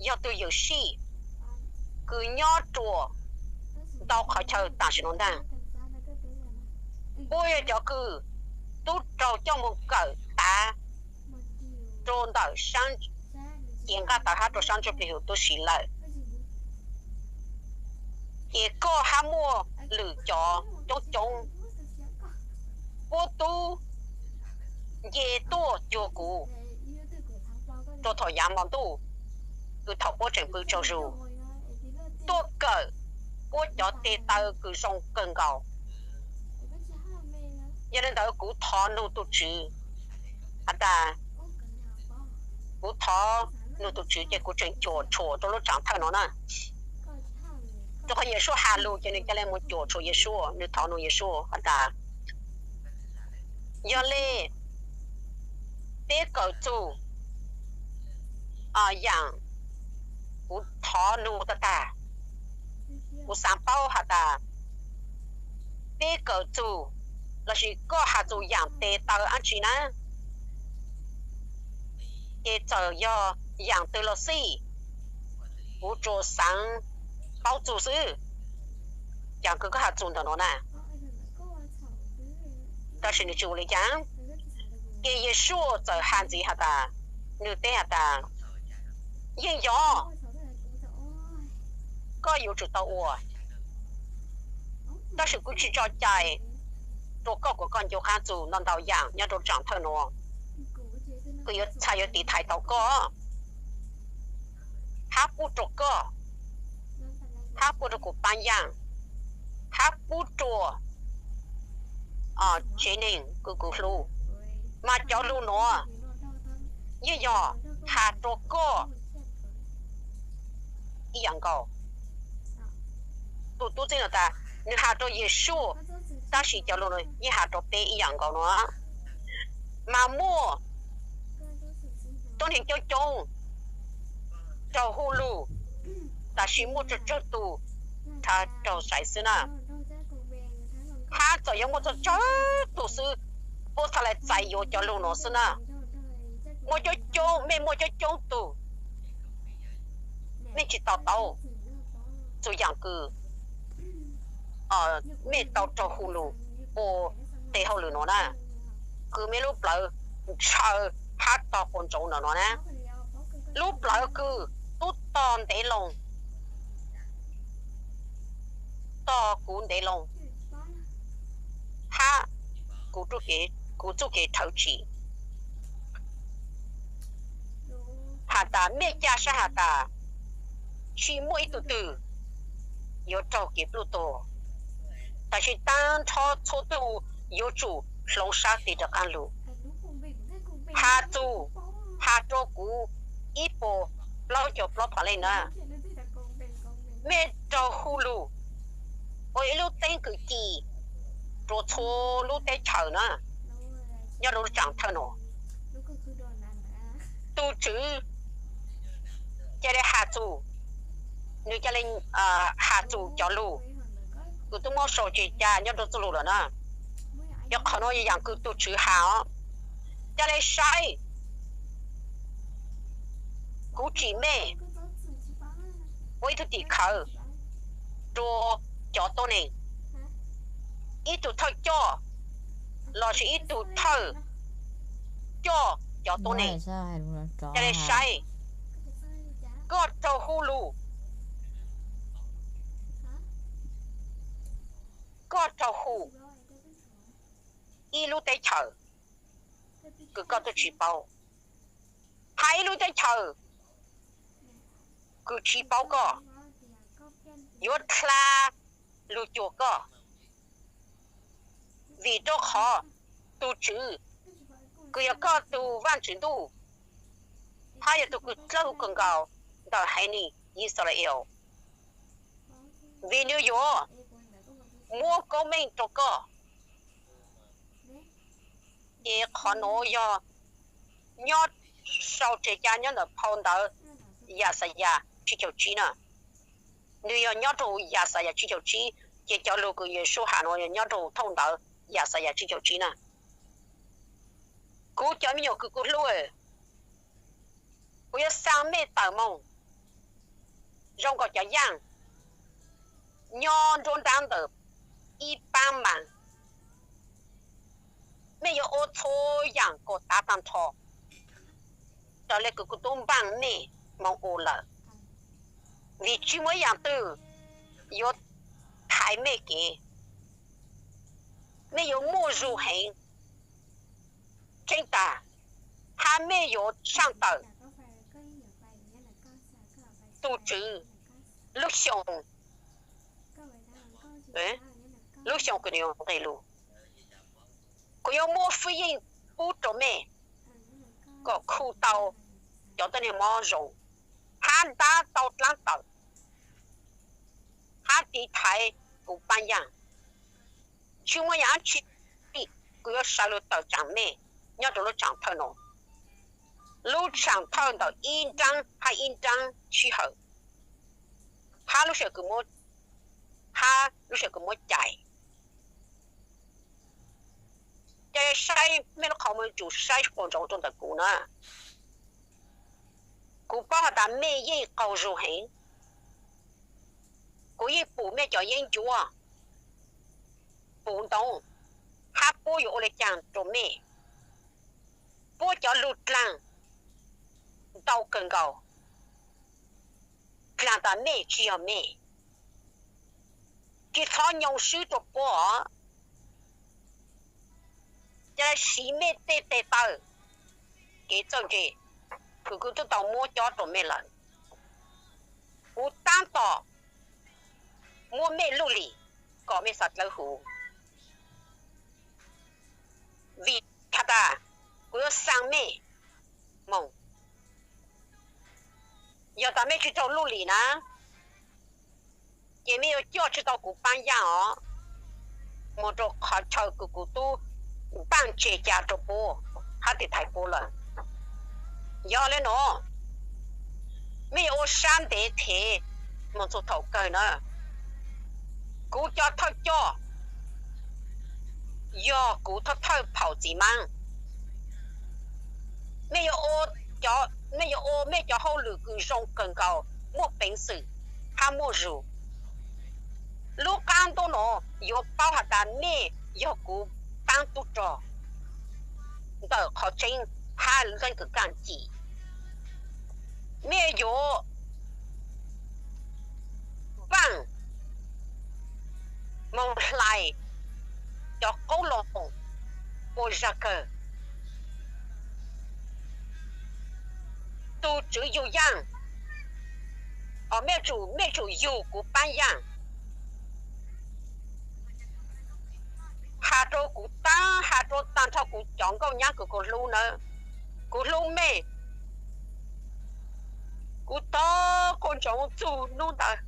yog tus yawm sij kws nyob rua ntau qhov chaw tam sim no ntag. Puab yog cov kws tub rog coj moog kawm tav rua ntawm saab, cev nqaj tawv hab rua saab ntsuj plig huv tub si lawm. Ces koj hab muaj lwm cov coob coob, puab tub nce tuaj cuag kuv rua thaum yaav mos ntuj, kws thaum puab tseem pw tsaug zug, tuaj kawm puab cov teg taw kws zoo kawg nkaus. Yog li ntawd kuv thov nug tus Tswv has tas, kuv thov nug tus Tswv ces kuv tseem cuam tshuam rua lub tseem thawj no na. Rua qhov Yexus has lug ces nwg ca le moog cuam tshuam Yexus, nwg thov nug Yexus has tas, yog le peb kawm txug yaam kuv thov nug tag tag, kuv xaav paub has tas peb kawm txug lossis koj has txug yaam tes taw dlaab tsi na, ces txawm yog yaam twg los xij, kuv tsuas xaav paub txug xwb. Yaam kws koj has txug ntawm no na, tab sis nwg tsis ua li cas. Ces Yexus txawm has ntxiv has tas, nwg teb has tas, yeej yog koj yuav tsum tau ua, tab sis kuv tsis tso cai rua koj kuas koj ncu qaab txug ntau ntau yaam nyob rua tseem thawj nuav, kws yuav txhais yuav tiv thaiv tau koj, hab pub rua koj, hab pub rua kuv paab yaaj, hab pub rua tsev neeg kws kuv hlub. Mas cov lug nuav yeej yog has rua koj ib yaam nkaus. Tus tub txib no tas, nwg has rua Yexus, tab sis cov lug nuav yeej has rua peb ib yaam nkaus no. Mas muaj tuab neeg coob coob raug hu lug, tab sis muaj tsawg tsawg tug tha raug sai xwb na. Hab txawm yuav muaj tsawg tsawg tug xwb, puab txhad le txais yuav cov lug nuav xwb na. Muaj coob coob, mej muaj coob coob tug, mej tsis to taub txug yaam kws mej tau raug hu lug ua tes hauj lwm nuav na, kws mej lub plawv ntshaw hab tog quas ntsaud ntawm no na. Lub plawv kws tub tog ntev loo, tog kuv ntev loo, hab kuv txuj kev dhawv tsim. Has tas mej ca saib has tas, tsis muaj ib tug twg yuav raug kev pluj tuag, tab sis taag nrho txhua tug yuav tsum hloov sab tig rov qaab lug. Has txug, has rua kuv ib puas plaub caug plaub phav leej na, mej raug hu lug ua ib lub teeb kwv ci rua txhua lub teb chaws na, nyob rua lub tseem thawj nuav. Tus Tswv ca le has txug, nwg ca le has txug cov lug kws tub muab sau tseg ca nyob rua txuj lug lawm na. Yog qhov nuav yog yaam kws tus Tswv has os, ca le saib, kuv tsim mej ua ib tug tim khawv rua cov tuab neeg, ib tug thawj coj lossis ib tug thawj coj cov tuab neeg. Ca le saib, koj raug hu lug, koj raug hu ib lub teb chaws kws koj tub tsis paub, hab ib lub teb chaws kws tsi paub koj, yuav dlha lug cuag koj. Vim rau qhov tug Tswv kws yog koj tug Vaajtswv Ntuj, hab yog tug kws dlawb huv kawg nkaus ntawm haiv neeg Yixalayees, vim nwg yuav muab koob meej rau koj. Ces qhov nuav yog nyob sau tseg ca nyob ntawm phau ntawv Yaxayas tsib caug tsib na. Nwg yog nyob rau Yaxayas tsib caug tsib, ces cov lug kws Yeshua has nuav yog nyob rau thauj ntawv Yaxayas tsib caug tsib na. Kuv cov me nyuam kws kuv hlub, kuv yuav xaa mej tawm moog zoo nkaus cov yaaj nyob nruab nraab ntawm ib paab mas. Mej yuav ua txhua yaam kom tav taag nrho raws le kws kuv tub npaaj mej moog ua lawm, vim tsi muaj ib yaam twg yuav thaiv mej kev. Mej yuav muaj zug heev tseeb taag, hab mej yuav tshaaj tawm tug Tswv lub xyoos, lub xyoos kws nwg yuav nqe lug. Kuv yuav muab fwj yeej pub rau mej kom khu tau cov tuab neeg mob zoo, hab ntab tau dlaab tawm, hab tiv thaiv kuv paab yaaj. Tsi muaj yaam dlaab tsi, kuv yuav sawv lug tawm tsaam mej nyob rau lub tshaam thawj nuav, lub tshaam thawj ntawm ib nraab hab ib nraab sij hawm, hab lub sij hawm kws muab, hab lub sij hawm kws muab cais. Ca saib mej lub qhov muag, tsum saib quas ntsoov rua ntawm kuv na. Kuv paub has tas mej yeej qaug zug heev. Kuv yeej pum mej cov yeeb ncuab, pum ntoo, hab puab yuav ua le caag rua mej, puab cov lug dlaag ntau kawg nkaus, dlaag tas mej tsi yog mej. Tsi txhob nyoo swb rua puab os. Ca le siv mej tej tes taw, kev txawj ntse kws kuv tub tau muab cob rua mej lawm. Kuv taab tom muab mej luj lim kom mej xav dlawb huv. Vim has tas kuv yuav xaa mej moog. Yog tas mej tsi raug luj lim na, ces mej yuav coj tsi tau kuv paab yaaj os moog rua qhov chaw kws kuv tub npaaj tseg ca rua puab hab tiv thaiv puab lawm. Yog le nuav, mej yuav ua sab ntev thev moog txug thaum kawg na. Kuv cov thawj coj yog kuv thawj thawj phaum txiv maab. Mej yuav ua, mej yuav ua mej cov hauj lwm kws zoo kawg nkaus, muaj peev xwm hab muaj zug. Lub qaab ntuj nuav yuav paub has tas mej yog kuv paab tub rog ntawm qhov tseeb hab leej kws kaaj ci. Mej yuav vaaj moog hlais cov qoob loo ua zag kawg. Tug Tswv yug yaaj, mej tsum, mej tsum yug kuv paab yaaj. Has rua kuv taab, has rua taag nrho kuv cov nkauj nyab kws kuv hlub nawb, kuv hlub mej. Kuv thov quas ntsoov txug nub ntawd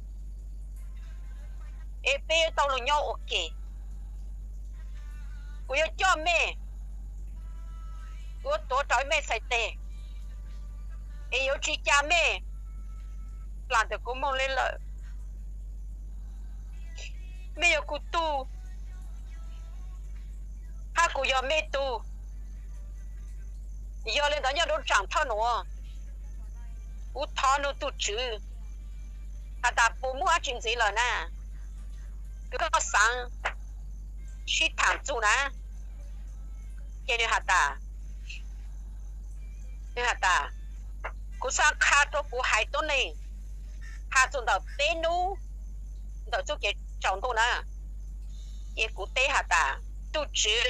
es peb tau lug nyob ua ke. Kuv yuav coj mej, kuv yuav tuav rawv mej txhais teg, es yuav tsi ca mej plam ntawm kuv moog le lawm. Mej yog kuv tug, hab kuv yog mej tug. Yog le ntawd nyob rua tsaam thawj nuav, kuv thov nug tug Tswv has tas puas muaj dlaab tsi ntxiv lawm na, kws koj xaav sib thaam txug na. Ces nwg has tas, nwg has tas, kuv xaav qha rua kuv haiv tuab neeg has txug ntawm peb nub ntawm txuj kev tsaus ntuj na. Ces kuv teb has tas, tug Tswv,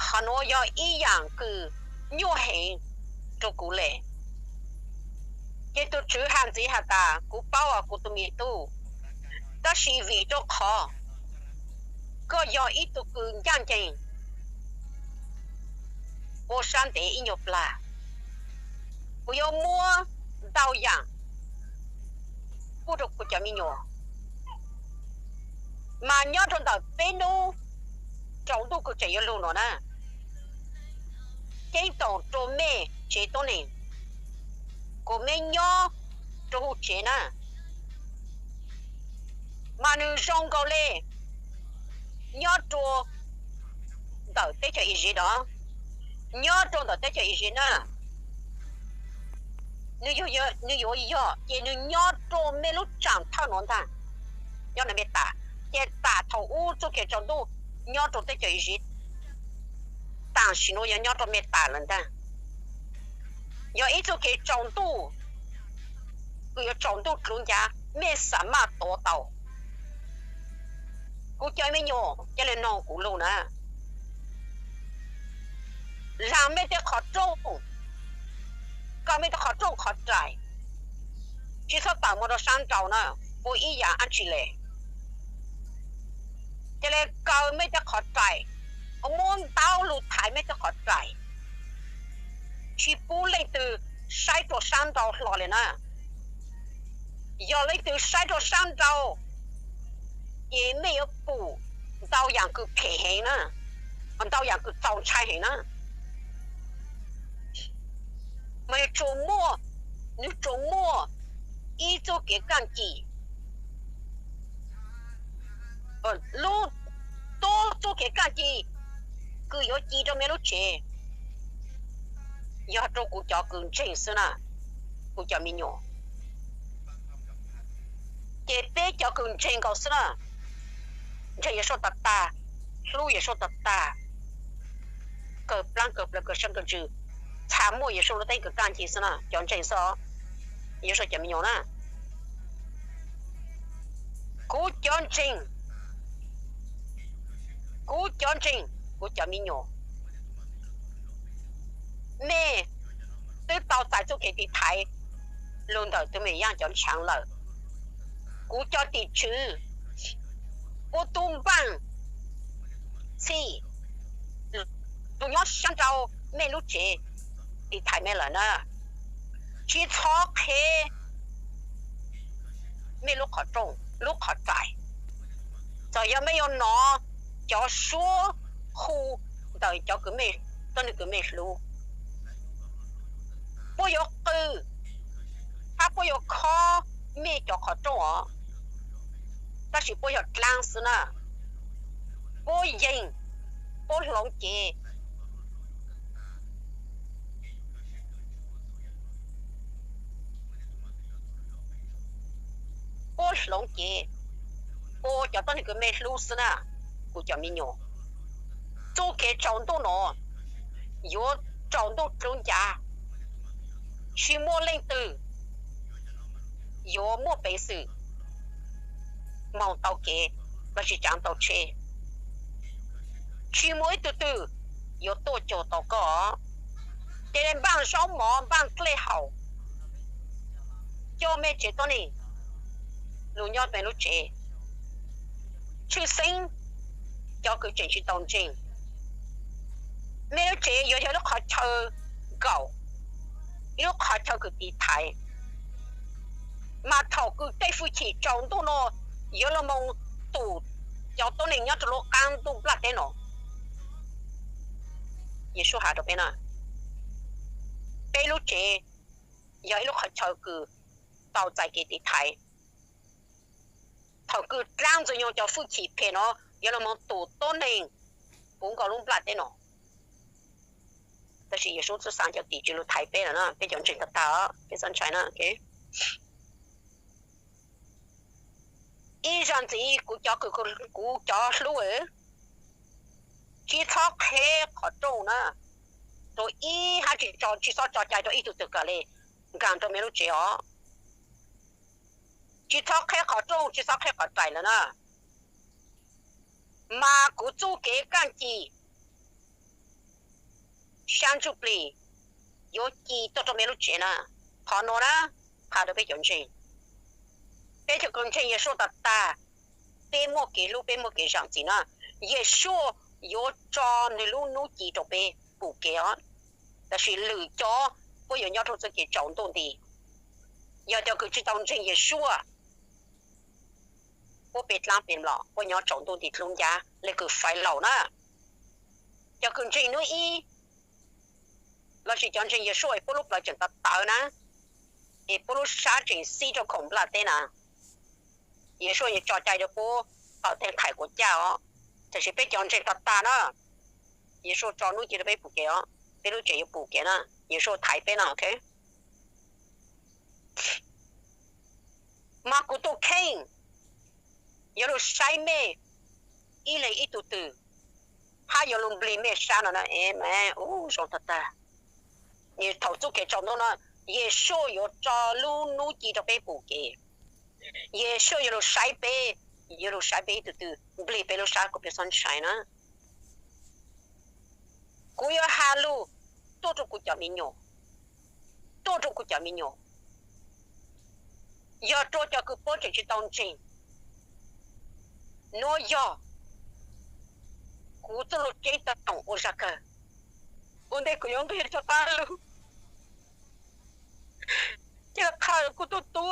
qhov nuav yog ib yaam kws nyuaj heev rua kuv le. Ces tus Tswv hais ntxiv has tas, kuv paub kuv tus me tub, tab sis vim rau qhov koj yog ib tug kws ncaj ncees, ua sab ntev ib nyuag plag, kuv yuav muab ntau yam pub rau kuv cov me nyuam. Mas nyob rau ntawm peb hnub tsaus ntuj kws tseem yuav lug no na, ceeb toom rau mej tsev tuab neeg, kuv mej nyob rau hauv tsev na, mas nws zoo nkaus li nyob rau ntawm teb chaws Iziv no, nyob rau ntawm teb chaws Iziv na, nws yuav yog ces nws nyob rau mej lub tsam thawj nuav ntag, nyob nws mej tas, ces tam thaum ub txuj kev tsaus ntuj nyob rau teb chaws Iziv, tam sim nuav yog nyob rau mej tas lawm ntag. Yog ib txuj kev tsaus ntuj kws yuav tsaus ntuj dlub ncav, mej xam maj tuav tau. Kuv cov me nyuam ca le noog kuv lug na, laag mej tej qhov rooj, kaw mej tej qhov rooj qhov rais, tsi txhob tawm moog rau saab nrau na, ua ib yaam dlaab tsi le. Ca le kaw mej tej qhov rais, muab ntaub lug thaiv mej tej qhov rais, tsi pub leej twg saib rua saab nrau hlo le na. Yog leej twg saib rua saab nrau, ces mej yuav pum ntau yaam kws phem heev na, ntau yaam kws txaus ntshai heev na. Mas nws tsuas muaj, nws tsuas muaj ib txuj kev kaaj ci, lub, tub txuj kev kaaj ci kws yuav ci rua mej lub tsev, yog rua kuv cov kws ntseeg xwb na, kuv cov me nyuam. Ces peb cov kws ntseeg nkaus xwb na, ntseeg Yexus tag tag, hlub Yexus tag tag, kawg plaab kawg plawv kawg sab kawg ntsws, txha muaj Yexus lub teeb kws kaaj ci xwb na, cov ntseeg xwb os, Yexus cov me nyuam na. Kuv cov ntseeg, kuv cov ntseeg, kuv cov me nyuam, mej twb tau txais txuj kev tiv thaiv lug ntawm tug Mexiyaj cov ntshaav lawm. Kuv cov tim tswv, kuv tub npaaj txhij, tug nyob saab nrau mej lub tsev tiv thaiv mej lawm na. Tsi txhob qhev mej lub qhov rooj lub qhov rais. Txawm yog mej yuav nov cov suab hu ntawm cov kws mej, tuab neeg kws mej hlub, puab yuav qw hab puab yuav khob mej cov qhov rooj os, tab sis puab yog dlaab xwb na. Puab yeem, puab hloov cev, puab hloov cev ua cov tuab neeg kws mej hlub xwb na, kuv cov me nyuam. Txuj kev tsaus ntuj nuav yuav tsaus ntuj dlub ncav, tsi muaj leej twg yuav muaj peev xwm moog tau kev lossis tsaav tau tsheb. Tsi muaj ib tug twg yuav tuaj cuag tau koj. Ces npaaj zaub mov npaaj dlej haus, coj mej tsev tuab neeg lug nyob mej lub tsev, tshwj xeeb cov kws tseem tsi tau ntseeg. Mej lub tsev yuav yog ib lub qhov chaw nkaum, ib lub qhov chaw kws tiv thaiv. Mas thaum kws tej fwj chim tsaus ntuj nuav yuav lug moog tum cov tuab neeg nyob rau lub qaab ntuj nplaj teb no, Yexus has rau peb na, peb lub tsev yog ib lub qhov chaw kws tau txais kev tiv thaiv. Thaum kws dlaab ntxwg nyoog cov fwj chim phem no yuav lug moog tum tuab neeg puv nkaus lub nplaj teb no. Tab sis Yexus txuj xaa cov tim tswv lug thaiv peb lawm na, peb cov ntseeg tag tag, peb txhob ntshai na. Ib zag ntxiv kuv cov kws, kuv cov hlub, tsi txhob qhev qhov rooj na, rau ib hab tsi tso, tsi txhob tso cai rau ib tug twg kawg le, nkaag rau mej lub tsev os. Tsi txhob qhev qhov rooj, tsi txhob qhev qhov rais lawm na. Mas kuv txuj kev kaaj ci sab ntsuj plig yuav ci tuaj rau mej lub tsev na. Qhov nuav na, qha rau peb cov ntseeg, peb cov uas ntseeg Yeshua tas tas, peb muaj kev hlub, peb muaj kev zam txim na, Yeshua yuav tso nws lub hnub ci rau peb pum kev os. Tab sis lwm cov puab yuav nyob rau txoj kev tsaus ntuj nti. Yog cov uas tsis tau ntseeg Yeshua, puab pe dlaab pe lom, puab nyob tsaus ntuj nti dlub ncab le kws faiv laus na. Cov uas ntseeg hnub ib lossis cov ntseeg Yeshua es puab lub plawv tseem tawv tawv na, es puab lub sab tseem xib rau khoom nplaj teb na, Yeshua yuav tso cai rau puab tawm tej qhais quav caj os. Tab sis peb cov ntseeg tas tas na, Yeshua tso hnub ci rau peb pum kev os, peb lub tsev yuav pum kev na, Yeshua thaiv peb no. Mas kuv tus kheej yuav lug saib mej ib leeg ib tug twg, hab yuav lug nplig mej sab no na. Ub, zoo tag tag. Thaum txuj kev tsaus ntuj no, Yeshua yuav tso lub hnub ci rau peb pum kev. Yeshua yuav lug saib peb, yuav lug saib peb ib tug twg nplig peb lub sab kuas peb xob ntshai na. Kuv yuav has lug tuaj rau kuv cov me nyuam, tuaj rau kuv cov me nyuam, yog rua cov kws puab tseem tsis tau ntseeg. Nuav yog kuv txuj lug ceeb toom ua zag kawg. Ua ntej kuv yuav nqeg rov qaab lug, cia li qha kuv tug tub,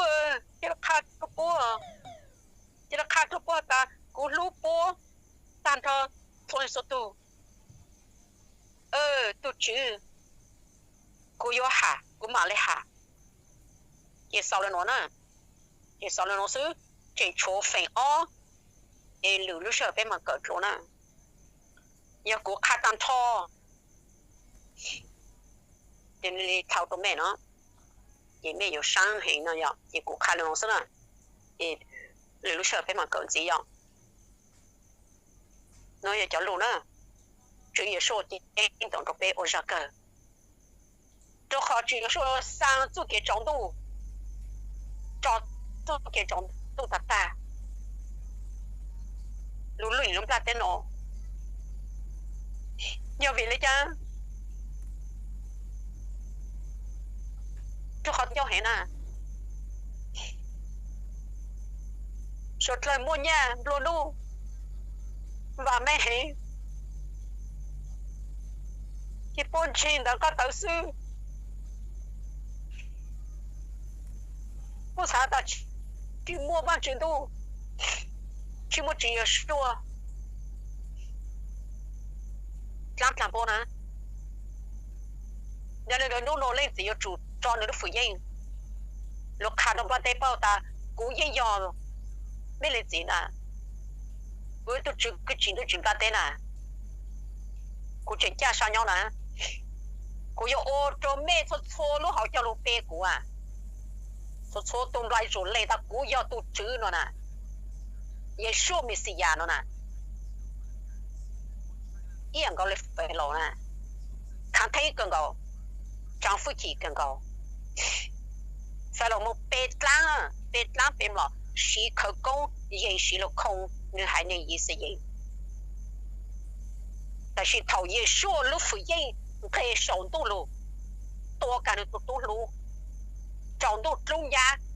cia li qha rua puab, cia li qha rua puab tas kuv hlub puab tag nrho txhua leej txhua tug. Tug Tswv, kuv yuav has, kuv mam le has. Ces xaus le nuav na, ces xaus le nuav xwb, tseem tshuav feem ob es lwm lub sij hawm peb mam kawm dlua na. Yog kuv qha tag nrho ces li thau rua mej no, ces mej yuav saib heev no yog, ces kuv qha le nuav xwb na, es lwm lub sij hawm peb mam kawm ntxiv yog. Nuav yog cov lug na, Tswv Yeshua ceeb toom rua peb ua zag kawg, rua qhov Tswv Yeshua xaa txuj kev tsaus ntuj, tso txuj kev tsaus ntuj tag tag lug lwm lub nplaj teb no. Yog vim le caag? Rua qhov coj heev na, suav dlawg muaj nyaj nplua nuj, vam meej heev, ces puab ntseeg ntawv nqaj tawv xwb. Puab xav tas tsis muaj Vaajtswv ntuj, tsis muaj Tswv Yeshua dlaab dlaag puab na. Yog le ntawd nub nua leej txiv yuav tsum tso nws lub fwm yeej lug qha rua nplaj teb paub tas kuv yeej yog mej leej txiv na, kuv yog tug Tswv kws tsim ntuj tsim nplaj teb na, kuv tseem caj sab nyob na, kuv yuav ua rua mej txhua txhua lub hauv caug lug pe kuv, txhua txhua tug nplai zuj leeg tas kuv yog tug Tswv no na, Yeshua Mexiyas no na. Ib yam nkaus le Faalaus na, khaav theeb kawg nkaus, tsaav fwj chim kawg nkaus. Faalaus moog pe dlaab, pe dlaab pe mlom, siv khawv koob yees siv lug khoo nwg haiv neeg Yixalayees. Tab sis thaum Yeshua lub fwm yeej nqes saum ntuj lug, tua kag nwg tug tub hlub, tsaus ntuj dlub ncab,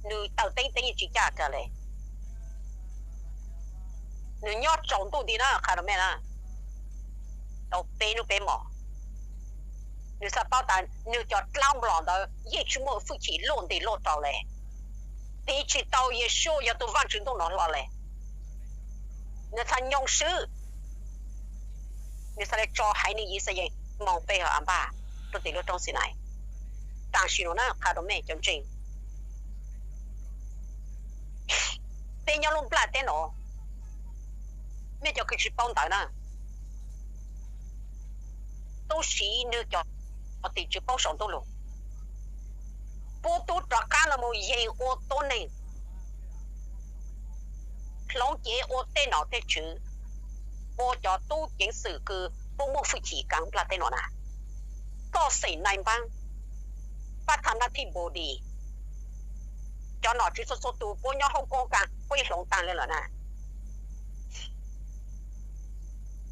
nwg taw teeb teeb yeej tsis caj kag le. Nwg nyob tsaus ntuj nti na, qha rua mej na, tau peb nub peb mos. Nwg xaav paub tas nwg cov dlaab mlom ntawd yeej tsi muaj fwj chim luaj nti luaj rau le, tiv tsi tau Yeshua yog tug Vaajtswv ntuj nuav hlo le. Nwg txhad nyoog swb, nwg txhad le tso haiv neeg Yixalayees moog pe hawm Anpaj rua tim lub roob Xinais. Tam sim nuav na, qha rua mej cov ntseeg, peb nyob lub nplaj teb nuav, mej cov kws tsi paub ntawv na, tub siv nwg cov tim tswv paub saum ntuj lug, puab tub rov qaab los mus yees ua tuab neeg, hloov cev ua tej nom tej tswv, ua cov tub ceev xwm kws puab muaj fwj chim kaav nplaj teb nuav na. Txoj xeem Nais Npaab, Paj Tha Nab Thib Npus Dis, cov nom tswv txhua txhua tug puab nyob hoob koob kaav puab yeej hloov taag le lawm na.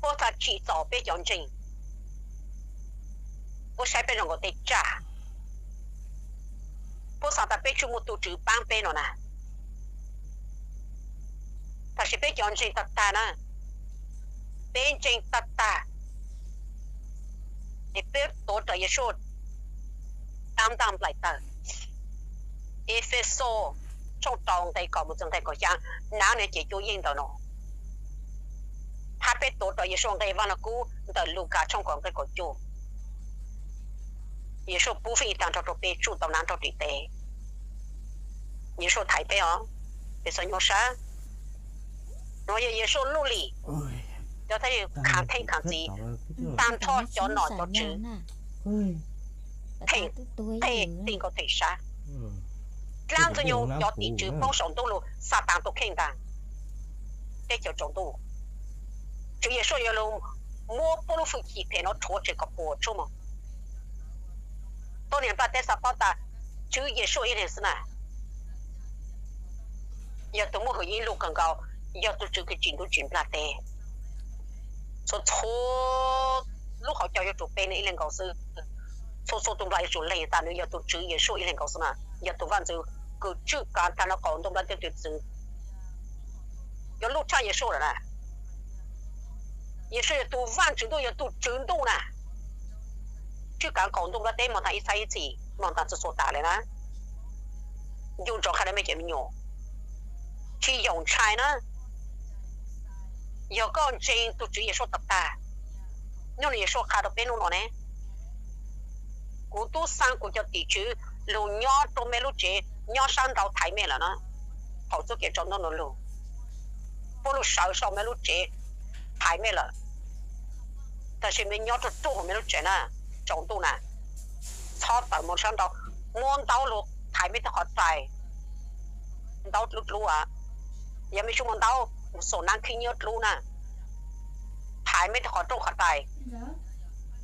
Puab txhad tsim txom peb cov ntseeg, puab saib peb zoo nkaus tej tsaj. Puab xav tas peb tsuas muaj tug Tswv paab peb no na. Tab sis peb cov ntseeg tag tag na, peb ntseeg tag tag, es peb tuav rawv Yexus dlaab ntaj nplaim tawg. Efexus tshooj rau nqe kaum mus txug nqe kaum xyaa, naav nwg ces cuab yeej ntawm no. Hab peb tuav rawv Yexus nqe Vaaj Lug Kub ntawm Lukas tshooj kaum nqe kaum cuaj. Yexus pub feem tag nrho rua peb tsuj tau naav nrug tim tes. Yexus thaiv peb os, peb txhob nyuaj sab. Nuav yog Yexus luj lim, cov thab khav theej khav ntxiv, tag nrho cov nom cov tswv, theem qeg txij nkaus theem sab, dlaab Ntxwg Nyoog cov tim tswv poob saum ntuj lug, Xataan tus kheej ntaag, teb chaws tsaus ntuj. Tswv Yexus yuav lug muab puab lub hwj chim phem no rhuav tseg kom puas tsuaj moog. Tuab neeg nplaj teb xaav paub tas Tswv Yexus ib leeg xwb na, yog tug muaj hwm yeeb lug kawg nkaus, yog tug Tswv kws tsim ntuj tsim nplaj teb. Txhua txhua lub hauv caug yuav tsum pe nwg ib leeg nkaus xwb. Txhua txhua tug nplog yuav tsum lees tas nwg yog tug Tswv Yexus ib leeg nkaus xwb na, yog tug vaaj ntxwv kws tswj kaav tag nrho qaum ntuj nplaj teb tug txwv. Yuav luj tshaj Yexus lawm na. Yexus yog tug Vaajtswv Ntuj, yog tug Tswv Ntuj na. Tswj kaav qaum ntuj nplaj teb moog taag ib txhab ib txhis, moog taag txhua txhua tas le na. Ncu ntsoov qha rua mej cov me nyuam, tsi yoom ntshai na. Yog koj ntseeg tug Tswv Yexus tag tag, nub nua Yexus qha rua peb nub nua ne, kuv tub xaa kuv cov tim tswv lug nyob rua mej lub tsev, nyob saab nrau thaiv mej lawm na. Thaus txuj kev tsaus ntuj nua lug, puab lug sawv sau mej lub tsev thaiv mej lawm. Tab sis mej nyob ruaj ruaj huv mej lub tsev na, tsaus ntuj na, txhob tawm moog saab nrau, muab ntaub lug thaiv mej tug qhov rais, ntaub dlub dlub a, yog mej tsi muaj ntaub, xuas nab khib nyiab dlub na, thaiv mej tug qhov rooj qhov rais,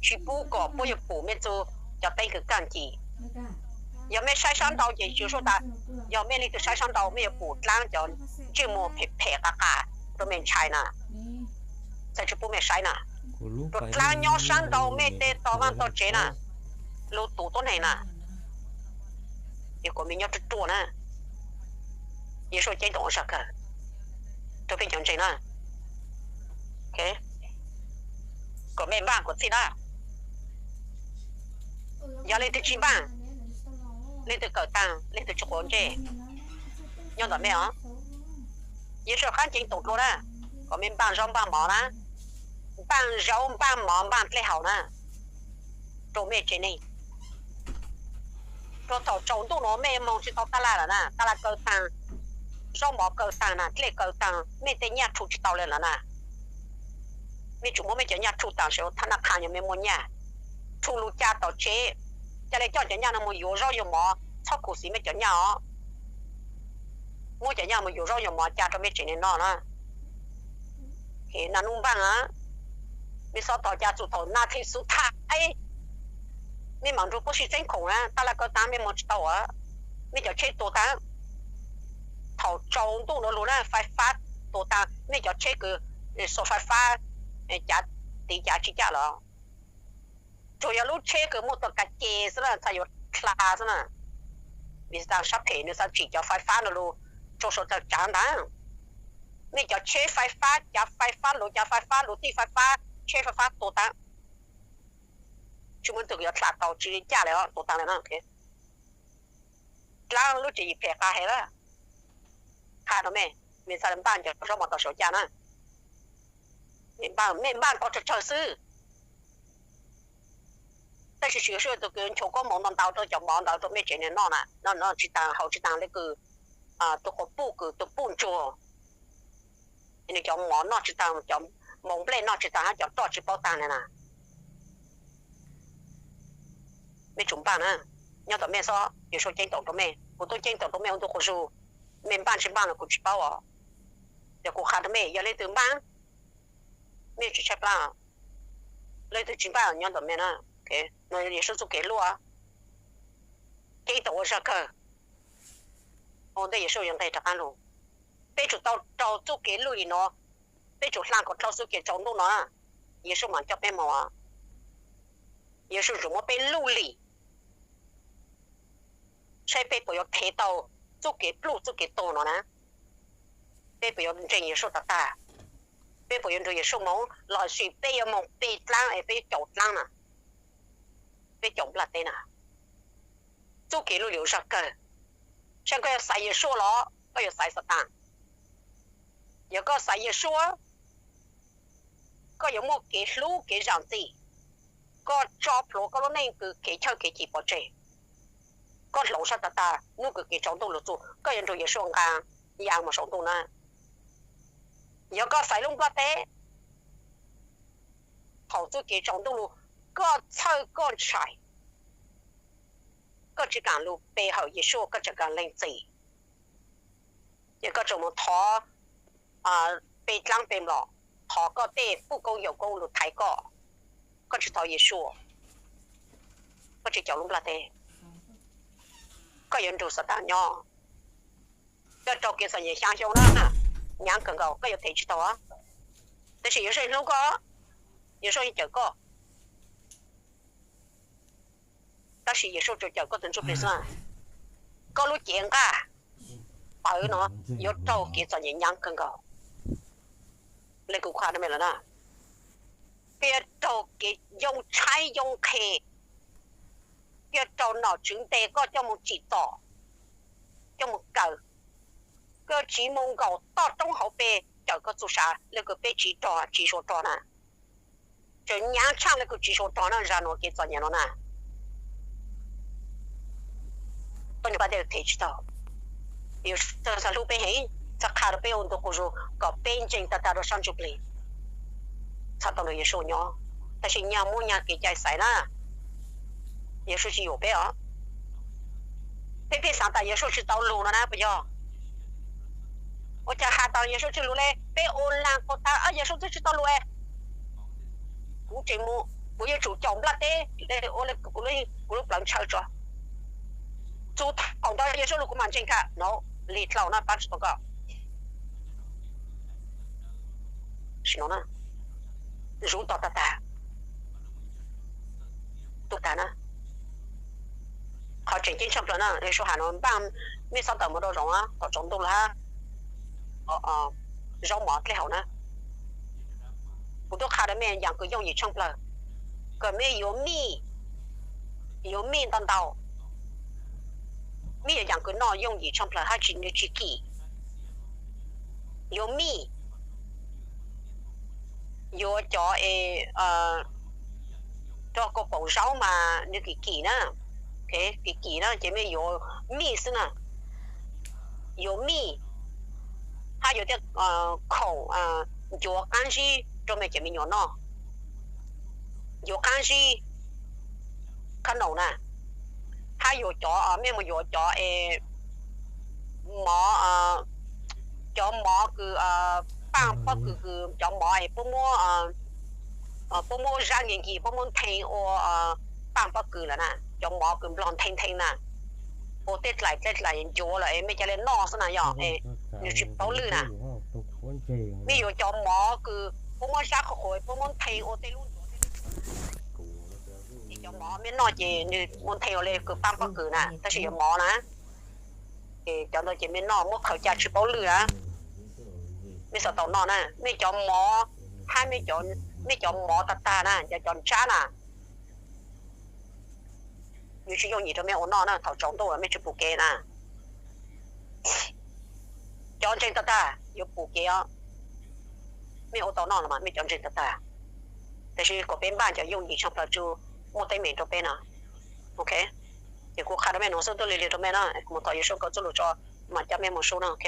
tsi pub kom puab yuav pum mej txug cov teeb kws kaaj ci. Yog mej saib saab nrau ces Yexus tas, yog mej leej twg saib saab nrau mej yuav pum dlaab cov ntsej muag phem phem qas qas rua mej ntshai na, txhad tsi pub mej saib na. Rua dlaab nyob saab nrau mej tej tog vaaj tog tsev na, lug tus tuab neeg na, yog kuas mej nyob ruaj ruaj na. Yexus ceeb toom ua zag kawg rua peb cov ntseeg na, kom mej npaaj kuas txhij na. Yog leej twg tsi npaaj, leej twg kawm taag, leej twg tsi quav ntsej, nyob ntawm mej os. Yexus qaab ceeb toom dlua na, kom mej npaaj zaub npaaj mov na, npaaj zaub npaaj mov npaaj dlej haus na, rua mej tsev neeg. Rua thaum tsaus ntuj nuav mej moog tsi tau taj laj lawm na, taj laj kaw taag, zaub mov kaw taag na, dlej kaw taag, mej tej nyaj rhu tsi tau le lawm na. Mej tsum muab mej cov nyaj rhu taag, seb thaj naj qha yog mej muaj nyaj, rhu lug ca tom tsev, ca le coj cov nyaj no moog yuav zaub yuav mov, txhob khuv xim mej cov nyaj os. Muab cov nyaj moog yuav zaub yuav mov ca rua mej tsev neeg noj na. Naj nub npaaj a, mej xob tog ca txug thaum naj theej xub thaj, mej maam nrug puab sib txeeb khoom na, taj laj kaw taag mej moog tsi tau a, mej cov tsheb tuag taag. Thaum tsaus ntuj nuav lug na, fais fab tuag taag, mej cov tsheb kws xuas fais fab cav tiv cav tsi caj lawm. Tsuas yog lub tsheb kws muaj tug kav ce xwb na, txhaj yuav dlha xwb na. Vim tas sab phem nwg xaav tsim cov fais fab nuav lug rua sau tawg tsaav ntaag. Mej cov tsheb fais fab, cav fais fab lug, cav fais fab lug, tij fais fab, tsheb fais fab tuag taag. Tsi muaj tug yuav dlha tau tsi caj le, tuag taag le na. Dlaab lub tswv yim phem qas heev lawm. Qha rua mej, mej txhaj le npaaj cov zaub mov tom saum caj na. Mej npaaj, mej npaaj tau tsawg tsawg xwb. Tab sis Tswv Yexus tug kws nchua koob moov ntau ntau rua cov mov ntawd rua mej tsev neeg noj na, noj tsi taag haus tsi taag le kws tug quas puj kws tug puj ntsuag, nwg cov mov noj tsi taag, cov moov nplej noj tsi taag hab cov roj tsi paub taag le na. Mej tsum npaaj na, nyob tom mej xob, Yexus ceeb toom rua mej, kuv tub ceeb toom rua mej ua ntu quas zug. Mej npaaj tsi npaaj los kuv tsi paub os. Yog kuv qha rua mej, yog leej twg npaaj, mej tsi tshaib plab, leej twg tsi npaaj nyob tom mej na. Yexus txuj kev luj, ceeb toom ua zag kawg. Ua ntej Yexus yuav nqeg rov qaab lug, peb tsum tau raug txuj kev luj lim nuav, peb tsum hla kom dlhau txuj kev tsaus ntuj no, Yexus maam coj peb moog. Yexus tsum muab peb luj lim. saib peb puas yuav thev tau txuj kev pluj txuj kev tuag no na. Peb puas yuav ntseeg Yeshua tag tag, peb puas yuav nrug Yeshua moog los sis peb yuav moog peg dlaab es peb yuav caum dlaab na, peb caum nplaj teb na. Txuj kev luj liu zaj kawg, saib koj yuav xaiv Yeshua los koj yuav xaiv Xataan. Yog koj xaiv Yeshua, koj yuav muaj kev hlub kev zam txim, koj tso plhuav koj lub neej kws kev chawj kev chim pov tseg, koj hloov sab tag tag hnub kws kev tsaus ntuj lug txug koj yuav nrug Yeshua nqaa ya moog saum ntuj na. Yog koj xaiv lub nplaj teb, thaum txuj kev tsaus ntuj lug, koj txhawj koj ntshai, koj tsi kaam lug pe hawm Yeshua, koj tseem kaam lees txim, ces koj tseem moog thov peg dlaab peg mlom, thov koj tej puj koob yawm koob lug thaiv koj, koj tsi thov Yeshua, koj tsi caum lub nplaj teb, koj yuav nrug Xataan nyob. Koj raug kev txom nyem xyaa xyoo na, nyaav kawg nkaus koj yuav thev tsi tau. Tab sis Yeshua hlub koj, Yeshua yeej cawm koj, tab sis Yeshua tsuas cawm koj tug ntsuj plig xwb. Koj lub cev nqaj pawv no yuav raug kev txom nyem nyaav kawg nkaus. Le kuv qha rua mej lawm na, koj yuav raug kev yoo tshaib yoo qhe, koj yuav raug nom tswv ntes koj coj moog tsim txom, coj moog kawm, koj yuav tsiv moog nkaum toj roob hauv pes cawm koj txuj sa le kws peb tsiv rog tsiv suav rog na. Tseem nyaav tshaaj le kws tsiv suav rog na, zag nuav kev txom nyem no na. Koj nrug pab tej thev tsi tau. Yus txhaj hlub peb heev, txhaj qha rua peb ua ntu quas zug kom peb ntseeg tag tag rua sab ntsuj plig, txhad tau nrug Yeshua nyob. Tab sis nyag muab nyag kev cai xaiv na, Yeshua tsi yuam peb os. Peb pheej xaav tas Yeshua tsi tau lug no na puas yog? Ua cas has tas Yeshua tsi lug le, peb ua laag qhuas tas Yeshua twb tsi tau lug es kuv tseem mus, kuv yuav tsum caum nplaj teb ua le kuv lub plawv ntshaw tso, txug thaum ntawd Yeshua lug kuv mam ntseeg ka no. Lig dlhau na, pab tsi tau koj. Zuv tom tag tag, tu tag na. Qhov tseem ceeb tshaj plawg na, Yeshua has no npaaj, mej xob tawm mus rau zoov thaum tsaus ntuj lawm hab, zaub mov dlej haus na. Kuv tub qha rua mej yaam kws yooj yim tshaaj plawg, kws mej yuav mij, yuav mij ntau ntau. Mij yuav yaam kws noj yooj yim tshaaj plawg hab tsi, nws tsi kim. Yuav mij, yuav cov es rog kua paum zaub mas nws kim kim na, kim kim na ces mej yuav mij xwb na. Yuav mij, hab yuav tej khoom ncuav qaab zib rau mej cov me nyuam noj, ncuav qaab zib, kha naum na, hab yuav cov, mej mus yuav cov mov, cov mov kws paaj pob kws, kws cov mov es puab muab, puab muab zab nkig nkig puab muab nthe ua paaj pob kws lawm na, cov mov kws nplog nthe nthe na, ua tej dlaim tej dlaim ncuav lawm es mej ca le noj xwb na yog, nws tsis paub lwj na. Mej yuav cov mov kws puab muab zab qhuav qhuav puab muab nthe ua tej lub ncuav, ces cov mov mej noj ces nws muab nthe ua le kws paaj pob kws na, tab sis yuav mov na. Ces cov ntawd ces mej noj muab qhawv ca tsis paub lwj na. Mej xav tau noj na, mej cov mov, hab mej cov mov tag tag na, cov ntsab na, nws tsis yooj yim rau mej ua noj na, thaum tsaus ntuj los mej tsis pum kev na. Cov ntseeg tag tag yuav pum kev os. Mej ua tau noj los mas mej cov ntseeg tag tag, tab sis kom peb npaj cov yooj yim tshaaj plawg tsu muaj teeb meem rau peb no. Ok, ces kuv qha rau mej nuav xwb, tuaj lig lig rau mej na, kuv mus thov Yeshua kov txuj lug tso, mam coj mej mus sub na, ok.